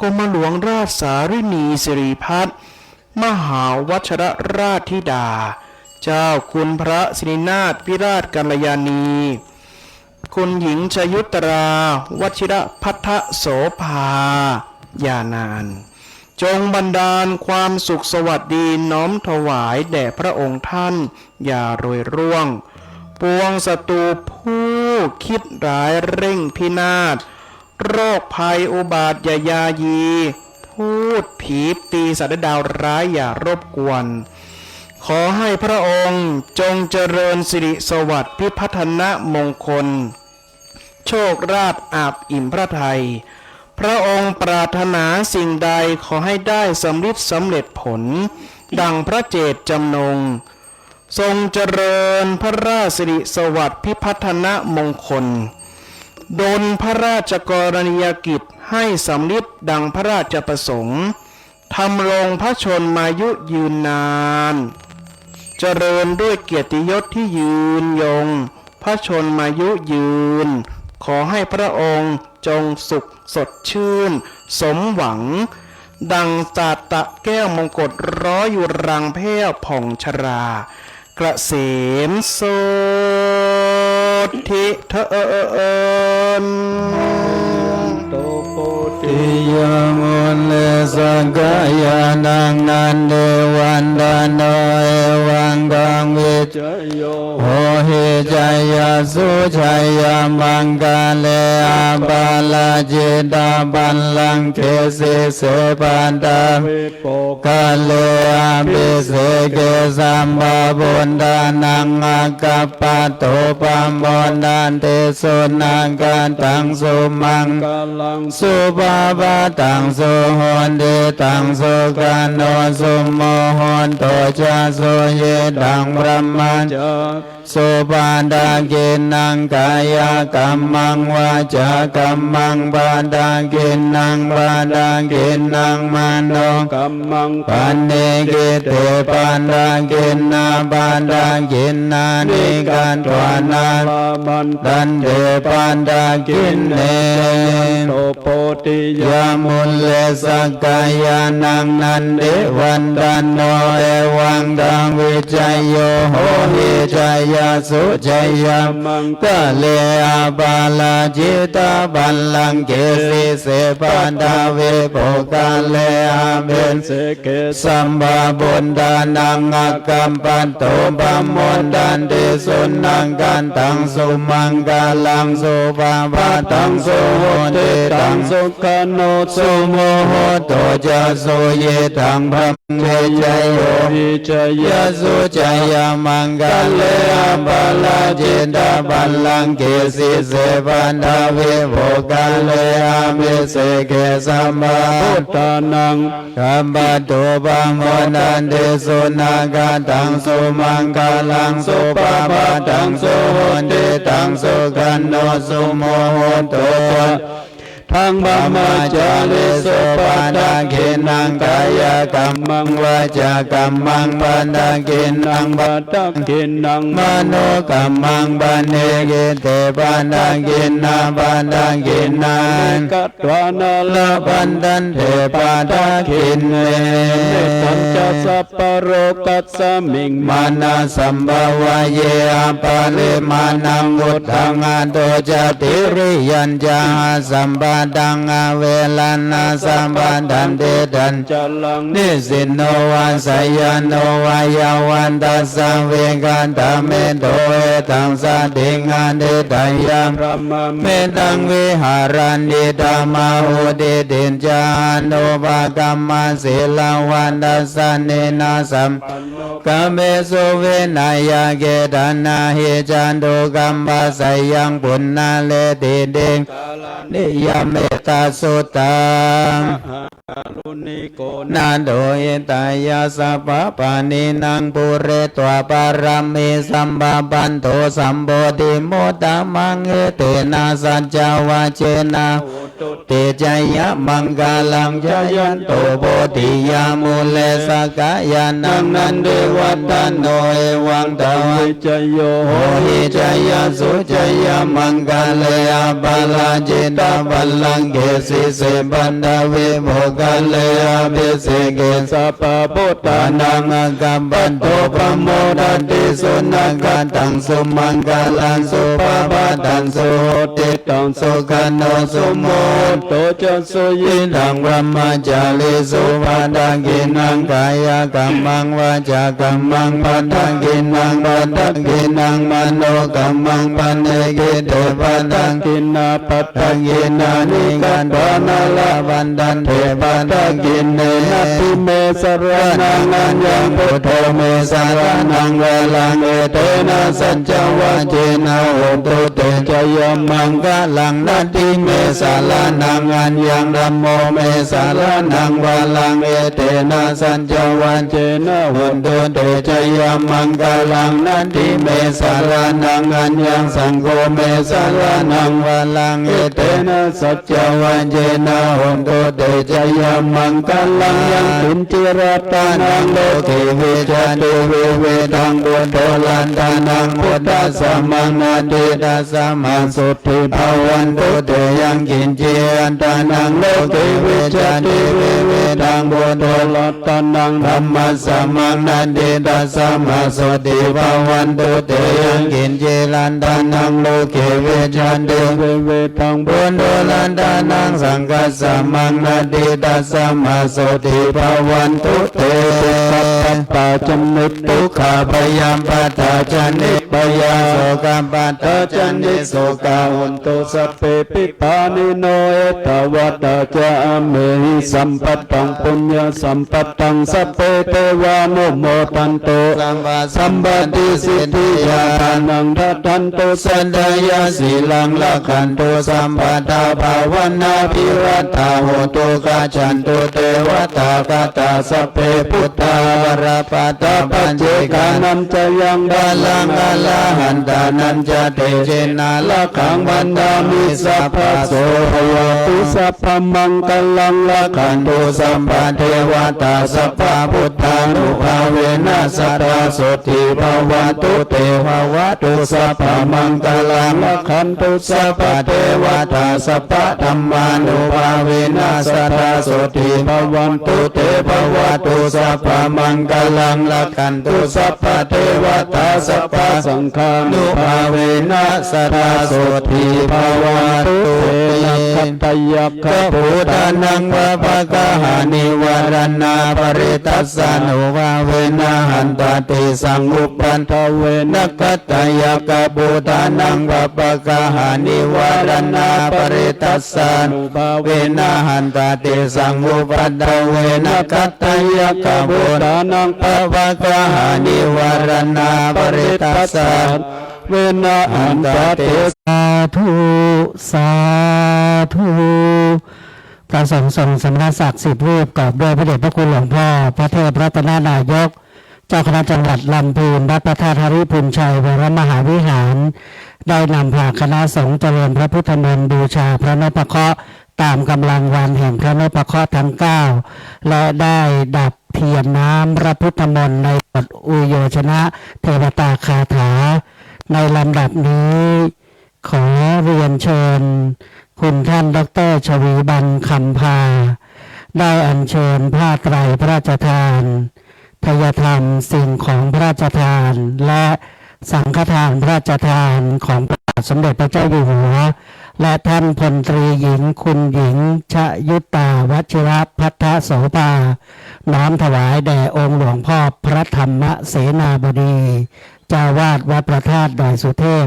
กรมหลวงราชสารินีสิริพัฒน์ มหาวัชรราชธิดา เจ้าคุณพระสิรินาถพิราชกัลยาณี คุณหญิงชยุตรา วชิรพัฒโสภา ญาณาอัน จงบันดาลความสุขสวัสดีน้อมถวายแด่พระองค์ท่าน อย่าโรยร่วง ปวงศัตรูผู้คิดร้ายเร่งพินาศ โรคภัยอุบาทอย่ายายี พูดผีปีศาจและดาวร้ายอย่ารบกวน ขอให้พระองค์จงเจริญสิริสวัสดิ์พิพัฒนมงคล โชคลาภอาบอิ่มพระทัย พระองค์ปรารถนาสิ่งใดขอให้ได้สำลิดสำเร็จผล ดังพระเจตจำนง ทรงเจริญพระราชสิริสวัสดิ์พิพัฒนมงคล ดลพระราชกรณียกิจให้สำลิดดังพระราชประสงค์ ทำรงพระชนมายุยืนนาน เจริญด้วยเกียรติยศที่ยืนยง พระชนมายุยืน ขอให้พระองค์จงสุขสดชื่น สมหวัง ดังจัตตะแก้วมงกตร้อยยุรังแผ้วผ่องชรา เกษมโสตถิเถิน Jayanto bodhiyā mūle sakyānaṃ nandivaḍḍhano, evaṃ tvaṃ vijayo hohi jayassu jayamaṅgale, aparājitapallaṅke sīse paṭhavipokkhare, abhiseke sabbabuddhānaṃ aggappatto pamodati. Sunakkhattaṃ sumaṅgalaṃ supabhātaṃ suhuṭṭhitaṃ, sukhaṇo sumuhutto ca suyiṭṭhaṃ brahmacārisu, padakkhiṇaṃ kāyakammaṃ vācākammaṃ padakkhiṇaṃ, padakkhiṇaṃ manokammaṃ paṇidhī te padakkhiṇā, padakkhiṇāni katvāna labhantatthe padakkhiṇe. Bodhiyā mūle sakyānaṃ nandivaḍḍhano, evaṃ tvaṃ vijayo hohi jayassu jayamaṅgale, aparājitapallaṅke sīse paṭhavipokkhare, abhiseke sabbabuddhānaṃ aggappatto pamodati. Sunakkhattaṃ sumaṅgalaṃ supabhātaṃ suhuṭṭhitaṃ, sukhaṇo sumuhutto ca suyiṭṭhaṃ brahmacārisu, jayassu jayamaṅgale, aparājitapallaṅke sīse paṭhavipokkhare, abhiseke sabbabuddhānaṃ aggappatto pamodati. Sunakkhattaṃ sumaṅgalaṃ supabhātaṃ suhuṭṭhitaṃ, sukhaṇo sumuhutto ca suyiṭṭhaṃ brahmacārisu, padakkhiṇaṃ kāyakammaṃ vācākammaṃ padakkhiṇaṃ, padakkhiṇaṃ manokammaṃ paṇidhī te padakkhiṇā, padakkhiṇāni katvāna labhantatthe padakkhiṇe. Mettañca sabbalokasmiṃ mānasambhāvaye aparimāṇaṃ, uddhaṃ adho ca tiriyañca asambādhaṃ averaṃ asapattaṃ. Tiṭṭhañcaraṃ nisinno vā sayāno vā yāvatassa vigatamiddho, etaṃ satiṃ adhiṭṭheyya, brahmametaṃ viharanti. Ṭhānāhu diṭṭhiñca anupagamma sīlavā dassanena sampanno, kāmesu vineyya gedhaṃ, na hi jātu gabbhaseyyaṃ punaretīti. Karaṇīyam ettasuttaṃ. Mahākāruṇiko nātho hitāya sabbapāṇinaṃ, pūretvā pāramī sabbā patto sambodhimuttamaṃ, etena saccavajjena hotu te jayamaṅgalaṃ. Jayanto bodhiyā mūle sakyānaṃ nandivaḍḍhano, evaṃ tvaṃ vijayo hohi jayassu jayamaṅgale, aparājitapallaṅke sīse paṭhavipokkhare, abhiseke sabbabuddhānaṃ aggappatto pamodati. Sunakkhattaṃ sumaṅgalaṃ supabhātaṃ suhuṭṭhitaṃ, sukhaṇo sumuhutto ca suyiṭṭhaṃ brahmacārisu, padakkhiṇaṃ kāyakammaṃ vācākammaṃ padakkhiṇaṃ, padakkhiṇaṃ manokammaṃ paṇidhī te padakkhiṇā, padakkhiṇāni katvāna labhantatthe padakkhiṇe. Natthi me saraṇaṃ aññaṃ, buddho me saraṇaṃ varaṃ, etena saccavajjena hotu te jayamaṅgalaṃ. Natthi me saraṇaṃ saraṇaṃ aññaṃ, dhammo me saraṇaṃ varaṃ, etena saccavajjena hotu te jayamaṅgalaṃ. Natthi me saraṇaṃ aññaṃ, saṅgho me saraṇaṃ varaṃ, etena saccavajjena hotu te jayamaṅgalaṃ. Yaṅkiñci ratanaṃ loke vijjati vividhaṃ puthu, ratanaṃ buddhasamaṃ natthi, tasmā sotthī bhavantu te. Yaṅkiñci ratanaṃ loke vijjati vividhaṃ puthu, ratanaṃ dhammasamaṃ natthi, tasmā sotthī bhavantu te. Yaṅkiñci ratanaṃ loke vijjati vividhaṃ puthu, ratanaṃ saṅghasamaṃ natthi, tasmā sotthī bhavantu te. Dukkhappattā ca niddukkhā, bhayappattā ca nibbhayā, sokappattā ca nissokā, hontu sabbepi pāṇino. Ettāvatā ca amhehi sambhataṃ puññasampadaṃ, sabbe devānumodantu sabbasampattisiddhiyā. Dānaṃ dadantu saddhāya, sīlaṃ rakkhantu sabbadā, bhāvanābhiratā hontu, gacchantu devatāgatā. Sabbe buddhā balappattā, paccekānañca yaṃ balaṃ, arahantānañca tejena, rakkhaṃ bandhāmi sabbaso. Bhavatu sabbamaṅgalaṃ, rakkhantu sabbadevatā, sabbabuddhānubhāvena, sadā sotthī bhavantu te. Bhavatu sabbamaṅgalaṃ, rakkhantu sabbadevatā, sabbadhammānubhāvena, sadā sotthī bhavantu te. Bhavatu sabbamaṅgalaṃ, rakkhantu sabbadevatā, sabbasaṅghānubhāvena, sadā sotthī bhavantu te. Nakkhattayakkhabhūtānaṃ pāpaggahanivāraṇā, parittassānubhāvena hantvā tesaṃ upaddave. Nakkhattayakkhabhūtānaṃ pāpaggahanivāraṇā, parittassānubhāvena hantvā tesaṃ upaddave. Nakkhattayakkhabhūtānaṃ pāpaggahanivāraṇā, parittassānubhāvena hantvā te. Sādhu, sādhu. พระสงฆ์ทรงสมณศักดิ์สิบรูป ประกอบด้วยพระเดชพระคุณหลวงพ่อพระเทพรัตนนายก เจ้าคณะจังหวัดลำพูน วัดพระธาตุหริภุญชัยวรมหาวิหาร ได้นำพาคณะสงฆ์เจริญพระพุทธมนต์ บูชาพระนพเคราะห์ ตามกำลังวันแห่งพระนพเคราะห์ทั้งเก้า และได้ดับเทียนน้ำพระพุทธมนต์ในบทอุโยชนะเทวตาคาถา ในลำดับนี้ ขอเรียนเชิญ คุณท่าน ดอกเตอร์ ชวีวรรณ คำพา ได้อัญเชิญผ้าไตรพระราชทาน ไทยธรรม สิ่งของพระราชทาน และสังฆทานพระราชทานของพระบาทสมเด็จพระเจ้าอยู่หัว และท่านพลตรีหญิง คุณหญิง ชยุตา วชิรภัททโสภา น้อมถวายแด่องค์หลวงพ่อพระธรรมเสนาบดี เจ้าวาดวัดพระธาตุดอยสุเทพ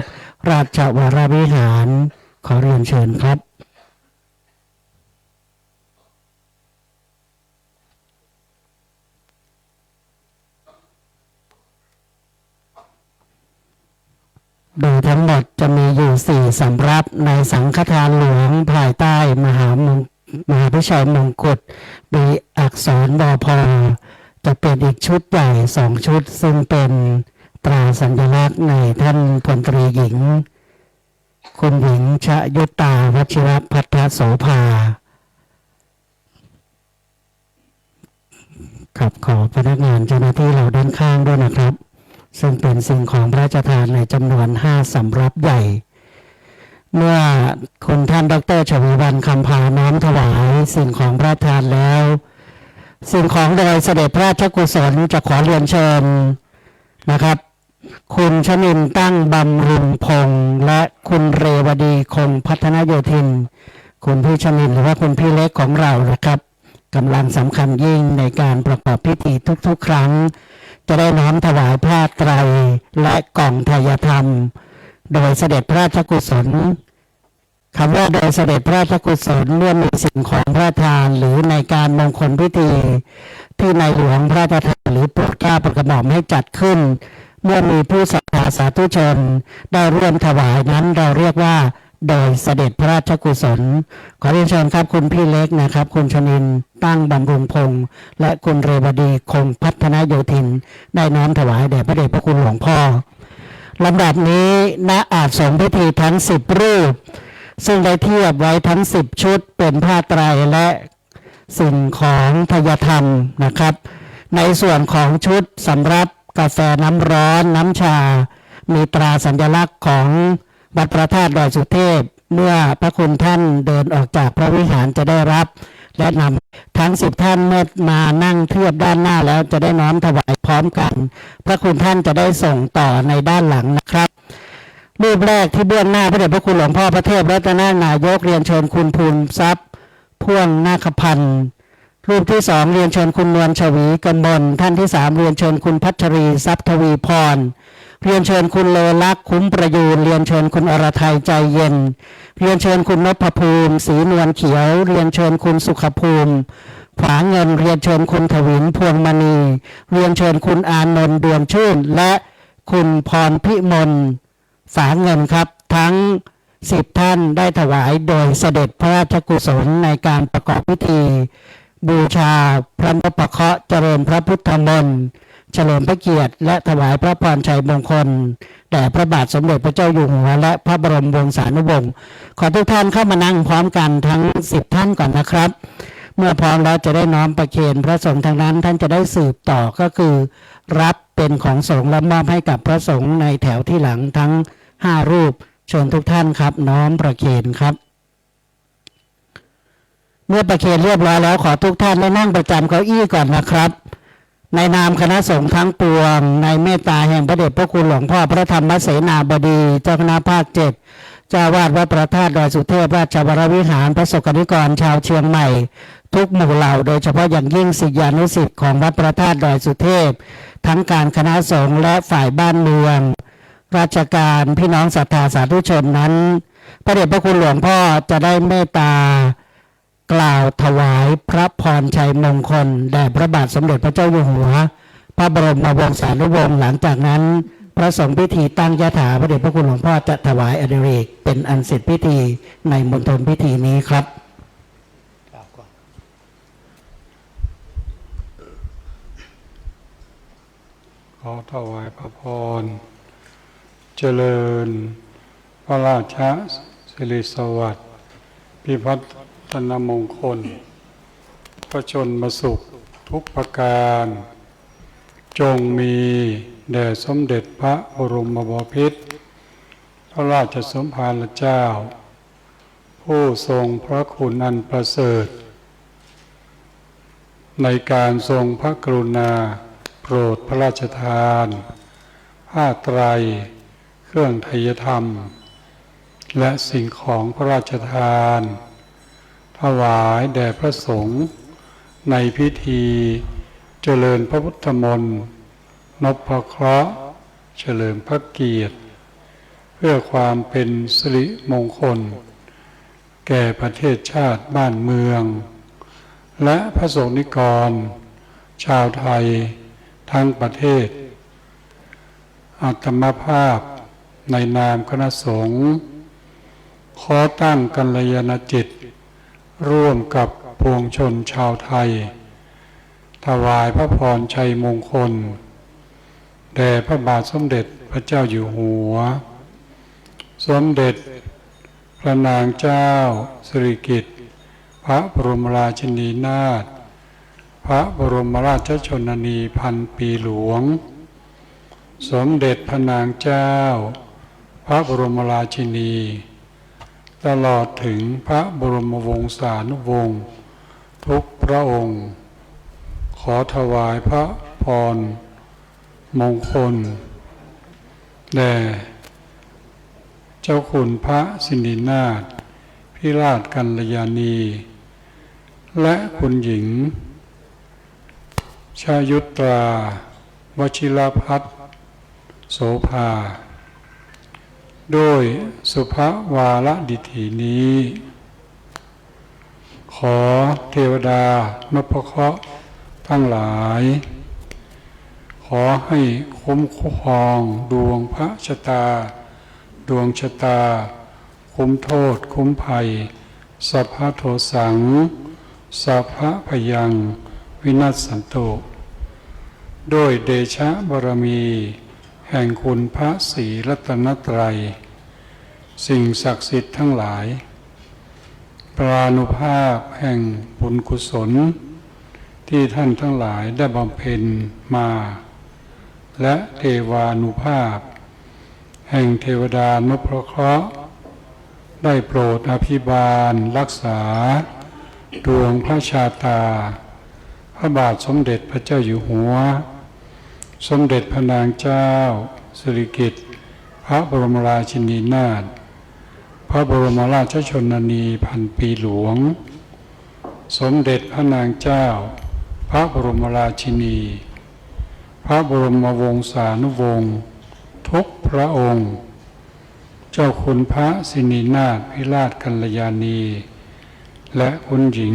ราชวรวิหาร ขอเรียนเชิญครับ โดยทั้งหมดจะมีอยู่สี่สำรับในสังฆทานหลวงภายใต้มหามง- มหาพิชัยมงกุฎ มีอักษร วพ จะเป็นอีกชุดใหญ่สองชุด ซึ่งเป็นตราสัญลักษณ์ในท่านพลตรีหญิง คุณหญิง ชยุตา วชิรภัททโสภา ครับ ขอพนักงานเจ้าหน้าที่เราด้านข้างด้วยนะครับ ซึ่งเป็นสิ่งของพระราชทานในจำนวนห้าสำรับใหญ่ เมื่อคุณท่าน ดอกเตอร์ ชวีวรรณ คำพา น้อมถวายสิ่งของพระราชทานแล้ว สิ่งของโดยเสด็จพระราชกุศลจะขอเรียนเชิญนะครับ คุณชนินตั้งบำรุงพงษ์ และคุณเรวดีคงพัฒนโยธิน คุณพี่ชนิน หรือว่าคุณพี่เล็กของเรานะครับ กำลังสำคัญยิ่งในการประกอบพิธีทุกๆ ครั้ง จะได้น้อมถวายผ้าไตรและกล่องไทยธรรม โดยเสด็จพระราชกุศล คำว่าโดยเสด็จพระราชกุศล เมื่อมีสิ่งของพระราชทาน หรือในการมงคลพิธี ที่ในหลวงพระราชทาน หรือโปรดเกล้าโปรดกระหม่อมให้จัดขึ้น เมื่อมีผู้ศรัทธาสาธุชนได้ร่วมถวายนั้น เราเรียกว่า โดยเสด็จพระราชกุศล ขอเรียนเชิญครับ คุณพี่เล็กนะครับ คุณชนินตั้งบำรุงพงษ์ และคุณเรวดีคงพัฒนโยธิน ได้น้อมถวายแด่พระเดชพระคุณหลวงพ่อ ลำดับนี้ ณ อาสน์สงฆ์พิธีทั้งสิบรูป ซึ่งได้เทียบไว้ทั้งสิบชุดเป็นผ้าไตรและสิ่งของไทยธรรมนะครับ ในส่วนของชุดสำรับกาแฟน้ำร้อน น้ำชา มีตราสัญลักษณ์ของวัดพระธาตุดอยสุเทพ เมื่อพระคุณท่านเดินออกจากพระวิหารจะได้รับ และนำทั้งสิบท่านเมื่อมานั่งเทียบด้านหน้าแล้วจะได้น้อมถวายพร้อมกัน พระคุณท่านจะได้ส่งต่อในด้านหลังนะครับ รูปแรกที่เบื้องหน้าพระเดชพระคุณหลวงพ่อพระเทพรัตนนายก เรียนเชิญคุณภูมิทรัพย์ พ่วงนาคพันธ์ รูปที่สองเรียนเชิญคุณนวลชวีกมล ท่านที่สามเรียนเชิญคุณพัชรีทรัพย์ทวีพร เรียนเชิญคุณเลอลักษณ์คุ้มประยูร เรียนเชิญคุณอรไทยใจเย็น เรียนเชิญคุณนพภูมิศรีนวลเขียว เรียนเชิญคุณสุขภูมิ ขวาเงิน เรียนเชิญคุณถวินพวงมณี เรียนเชิญคุณอานนท์ดวงชื่น และคุณพรพิมล ฝาเงินครับ ทั้งสิบท่านได้ถวายโดยเสด็จพระราชกุศลในการประกอบพิธี บูชาพระนพเคราะห์ เจริญพระพุทธมนต์ เฉลิมพระเกียรติ และถวายพระพรชัยมงคล แด่พระบาทสมเด็จพระเจ้าอยู่หัว และพระบรมวงศานุวงศ์ ขอทุกท่านเข้ามานั่งพร้อมกันทั้งสิบท่านก่อนนะครับ เมื่อพร้อมแล้วจะได้น้อมประเคนพระสงฆ์ทางนั้น ท่านจะได้สืบต่อก็คือ รับเป็นของสงฆ์และมอบให้กับพระสงฆ์ในแถวที่หลังทั้งห้ารูป เชิญทุกท่านครับ น้อมประเคนครับ เมื่อประเคนเรียบร้อยแล้ว ขอทุกท่านได้นั่งประจำเก้าอี้ก่อนนะครับ ในนามคณะสงฆ์ทั้งปวง ในเมตตาแห่งพระเดชพระคุณหลวงพ่อพระธรรมเสนาบดี เจ้าคณะภาคเจ็ด เจ้าอาวาสวัดพระธาตุดอยสุเทพราชวรวิหาร พระสงฆ์นิกรชาวเชียงใหม่ ทุกหมู่เหล่า โดยเฉพาะอย่างยิ่งศิษยานุศิษย์ของวัดพระธาตุดอยสุเทพ ทั้งการคณะสงฆ์และฝ่ายบ้านเมือง ราชการ พี่น้องศรัทธาสาธุชนนั้น พระเดชพระคุณหลวงพ่อจะได้เมตตากล่าวถวายพระพรชัยมงคลแด่พระบาทสมเด็จพระเจ้าอยู่หัว พระบรมวงศานุวงศ์ หลังจากนั้น พระสงฆ์พิธีตั้งยถา พระเดชพระคุณหลวงพ่อจะถวายอดิเรกเป็นอันเสร็จพิธีในมณฑลพิธีนี้ครับ ขอถวายพระพร เจริญพระราชสิริสวัสดิ์ พิพัฒนมงคล พระชนมสุขทุกประการ จงมีแด่สมเด็จพระบรมบพิตร พระราชสมภารเจ้า ผู้ทรงพระคุณอันประเสริฐ ในการทรงพระกรุณาโปรดพระราชทาน ผ้าไตร เครื่องไทยธรรม และสิ่งของพระราชทาน ถวายแด่พระสงฆ์ในพิธีเจริญพระพุทธมนต์ นพเคราะห์ เฉลิมพระเกียรติ เพื่อความเป็นสิริมงคล แก่ประเทศชาติบ้านเมือง และพระสงฆ์นิกรชาวไทยทั้งประเทศ อาตมาภาพในนามคณะสงฆ์ ขอตั้งกัลยาณจิต ร่วมกับปวงชนชาวไทย ถวายพระพรชัยมงคล แด่พระบาทสมเด็จพระเจ้าอยู่หัว สมเด็จพระนางเจ้าสิริกิติ์ พระบรมราชินีนาถ พระบรมราชชนนีพันปีหลวง สมเด็จพระนางเจ้า พระบรมราชินี ตลอดถึงพระบรมวงศานุวงศ์ทุกพระองค์ ขอถวายพระพรมงคล แด่เจ้าคุณพระสิรินาถ พิราชกัลยาณี และคุณหญิง ชยุตรา วชิรพัฒน์โสภา ด้วยสุภวาระดิถีนี้ ขอเทวดานพเคราะห์ทั้งหลาย ขอให้คุ้มครองดวงพระชะตา ดวงชะตา คุ้มโทษ คุ้มภัย sabbadhosaṃ sabbabhayaṃ vinassantu ด้วยเดชะบารมีแห่งคุณพระศรีรัตนตรัย สิ่งศักดิ์สิทธิ์ทั้งหลาย พลานุภาพแห่งบุญกุศล ที่ท่านทั้งหลายได้บำเพ็ญมา และเทวานุภาพ แห่งเทวดานพเคราะห์ ได้โปรดอภิบาลรักษา ดวงพระชาตา พระบาทสมเด็จพระเจ้าอยู่หัว สมเด็จพระนางเจ้าสิริกิติ์ พระบรมราชินีนาถ พระบรมราชชนนีพันปีหลวง สมเด็จพระนางเจ้า พระบรมราชินี พระบรมวงศานุวงศ์ทุกพระองค์ เจ้าคุณพระสินีนาถวิราชกัลยาณี และคุณหญิง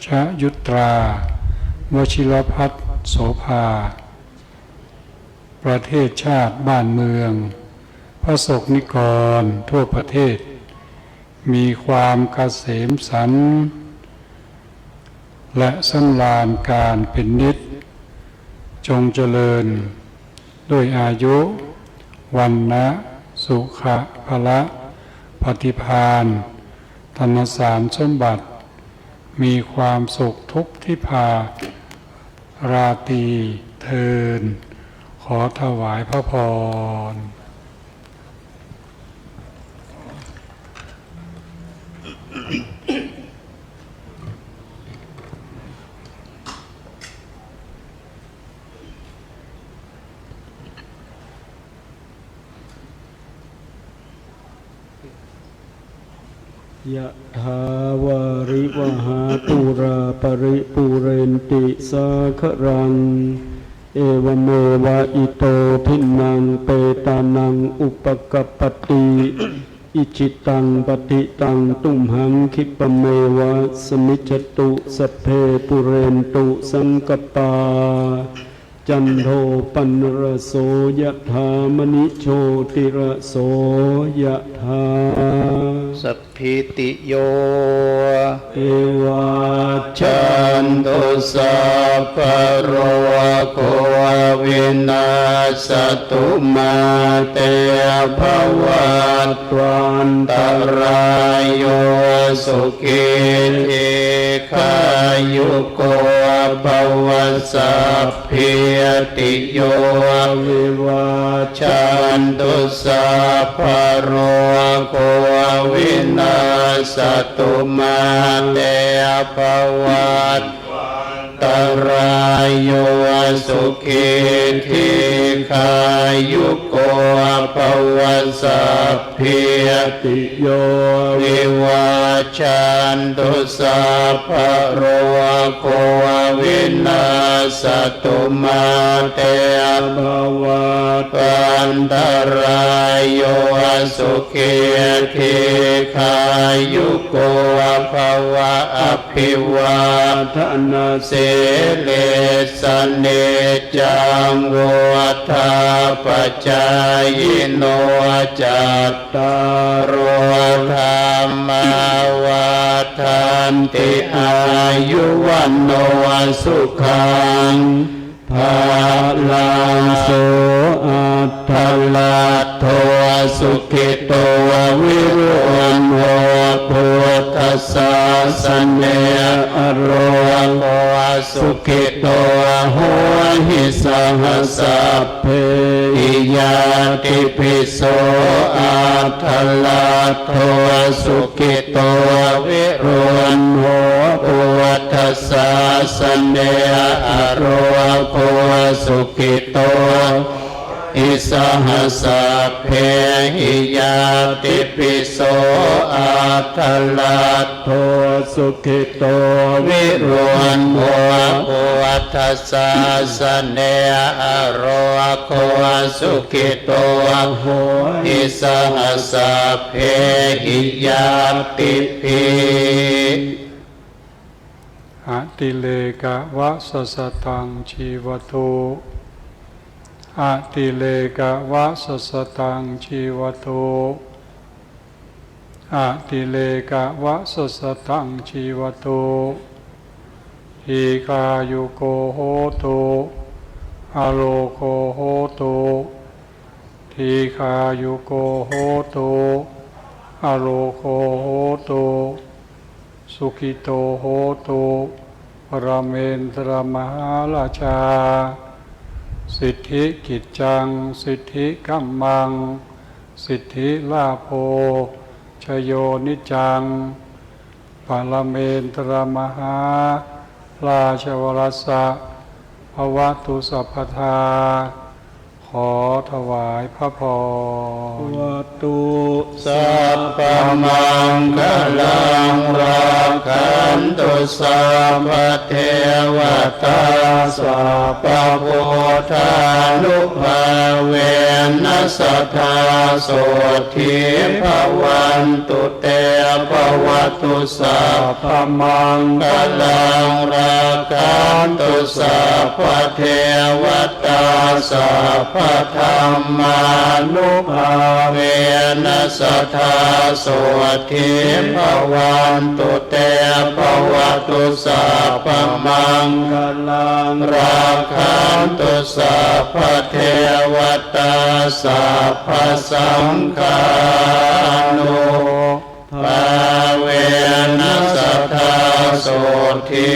ชยุตรา วชิรพัฒน์โสภา ประเทศชาติบ้านเมือง พระสงฆ์นิกรทั่วประเทศ มีความเกษมสันต์ และสำราญการเป็นนิจ จงเจริญด้วยอายุ วรรณะ สุขะ พละ ปฏิภาณ ธนสารสมบัติ มีความสุขทุกทิพาราตรีเทอญ ขอถวายพระพร Yathā vārivahā pūrā paripūrenti sāgaraṃ, evameva ito dinnaṃ petānaṃ upakappati. Icchitaṃ patthitaṃ tumhaṃ khippameva samijjhatu, sabbe pūrentu saṅkappā, cando paṇṇaraso yathā, maṇi jotiraso yathā. Sabbītiyo vivajjantu, sabbarogo vinassatu, mā te bhavatvantarāyo, sukhī dīghāyuko bhava. Sabbītiyo vivajjantu, sabbarogo vinassatu, mā te bhavatvantarāyo, sukhī dīghāyuko bhava. Sabbītiyo vivajjantu, sabbarogo vinassatu, mā te bhavatvantarāyo, sukhī dīghāyuko bhava. Abhivādanasīlissa niccaṃ vuḍḍhāpacāyino, cattāro dhammā vaḍḍhanti: āyu vaṇṇo sukhaṃ balaṃ. So atthaladdho sukhito viruḷho buddhasāsane, arogo sukhito hohi saha sabbehi ñātibhi. So atthaladdho sukhito viruḷho buddhasāsane, arogo sukhito hohi saha sabbehi ñātibhi. So atthaladdho sukhito viruḷho buddhasāsane, arogo sukhito hohi saha sabbehi ñātibhi. Atirekavasasataṃ cīvato. Atirekavasasataṃ cīvato. Atirekavasavatthaṃ jīvatu, dīghāyuko hotu, arogo hotu. Dīghāyuko hotu, arogo hotu, sukhito hotu, paramentra mahārājā. Siddhikiccaṃ, siddhikammaṃ, siddhilābho, jayo niccaṃ, paramentra mahārājavaraṃ bhavatu sabbadā. ขอถวายพระพร Bhavatu sabbamaṅgalaṃ, rakkhantu sabbadevatā, sabbabuddhānubhāvena, sadā sotthī bhavantu te. Bhavatu sabbamaṅgalaṃ, rakkhantu sabbadevatā, sabbadhammānubhāvena, sadā sotthī bhavantu te. Bhavatu sabbamaṅgalaṃ, rakkhantu sabbadevatā, sabbasaṅghānubhāvena, sadā sotthī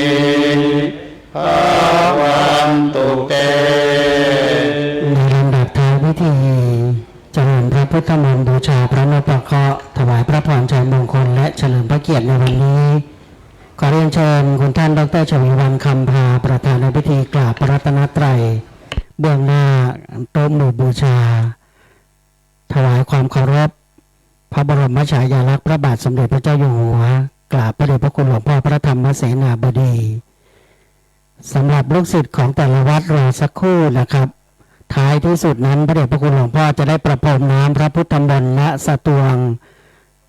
bhavantu te. ในลำดับท้ายพิธี เจริญพระพุทธมนต์ บูชาพระนพเคราะห์ ถวายพระพรชัยมงคล และเฉลิมพระเกียรติในวันนี้ ขอเรียนเชิญคุณท่าน ดร.ชวีวรรณ คำพา ประธานในพิธีกราบพระรัตนตรัย เบื้องหน้าโต๊ะหมู่บูชา ถวายความเคารพ พระบรมฉายาลักษณ์พระบาทสมเด็จพระเจ้าอยู่หัว กราบพระเดชพระคุณหลวงพ่อพระธรรมเสนาบดี สำหรับลูกศิษย์ของแต่ละวัดรอสักครู่นะครับ ท้ายที่สุดนั้นพระเดชพระคุณหลวงพ่อจะได้ประพรมน้ำพระพุทธมนต์ ณ สตวง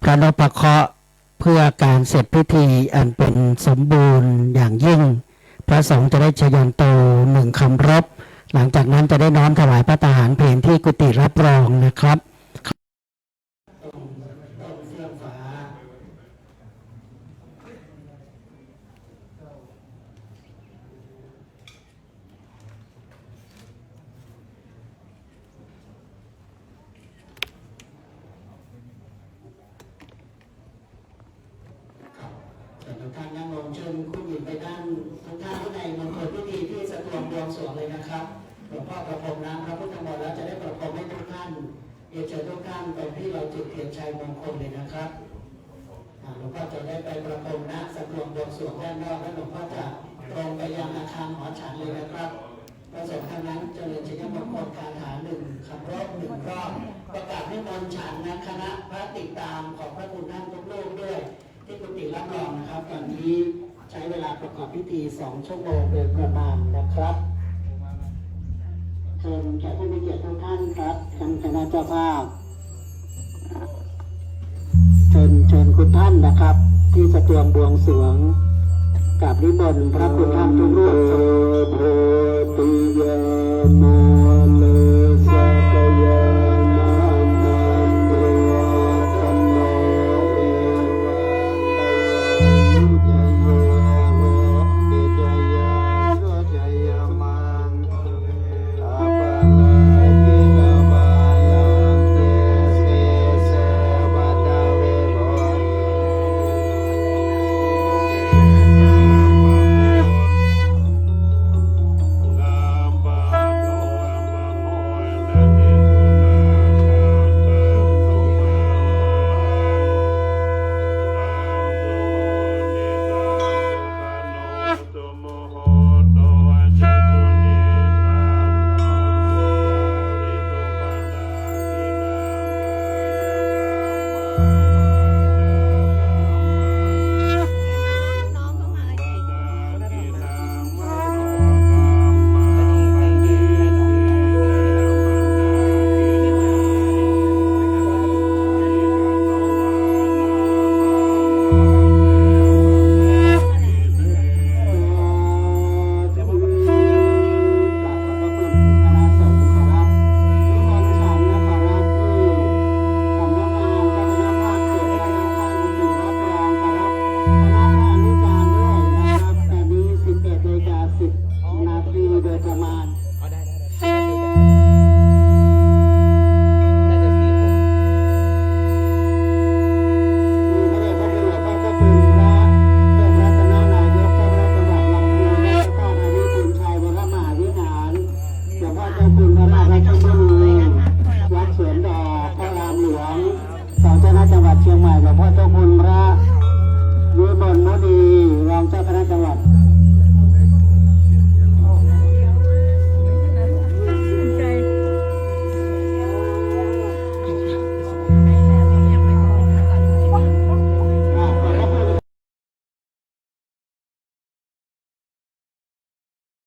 พระนพเคราะห์ เพื่อการเสร็จพิธีอันเป็นสมบูรณ์อย่างยิ่ง พระสงฆ์จะได้ชยันโตหนึ่งคำรบ หลังจากนั้นจะได้น้อมถวายภัตตาหารเพลที่กุฏิรับรองนะครับ ตรงตรงเฟื่องฟ้า เชิญทุกท่านนั่งลง เชิญคุณหญิงไปด้าน ทุกท่านที่ในมณฑลพิธีที่สตวงบวงสรวงเลยนะครับ หลวงพ่อประพรมน้ำพระพุทธมนต์แล้วจะได้ประพรมให้ทุกท่าน เรียนเชิญทุกท่านตรงที่เราจุดเทียนชัยมงคลเลยนะครับ อ่า หลวงพ่อจะได้ไปประพรมณสตวงบวงสรวงด้านนอก แล้วหลวงพ่อจะตรงไปยังอาคารหอฉันเลยนะครับ พระสงฆ์ท่านนั้นเจริญชัยมงคลคาถาหนึ่งคำรบหนึ่งรอบ ประกาศนิมนต์ฉันนะ คณะพระติดตาม ขอบพระคุณท่านทุกรูปด้วย ที่กุฏิรับรองนะครับ ตอนนี้ใช้เวลาประกอบพิธีสองชั่วโมงโดยประมาณนะครับ เชิญแขกผู้มีเกียรติทุกท่านครับ ทั้งคณะเจ้าภาพ เชิญ เชิญคุณท่านนะครับ ที่สตวงบวงสรวง กราบนิมนต์พระคุณท่านทุกรูป Bodhiyā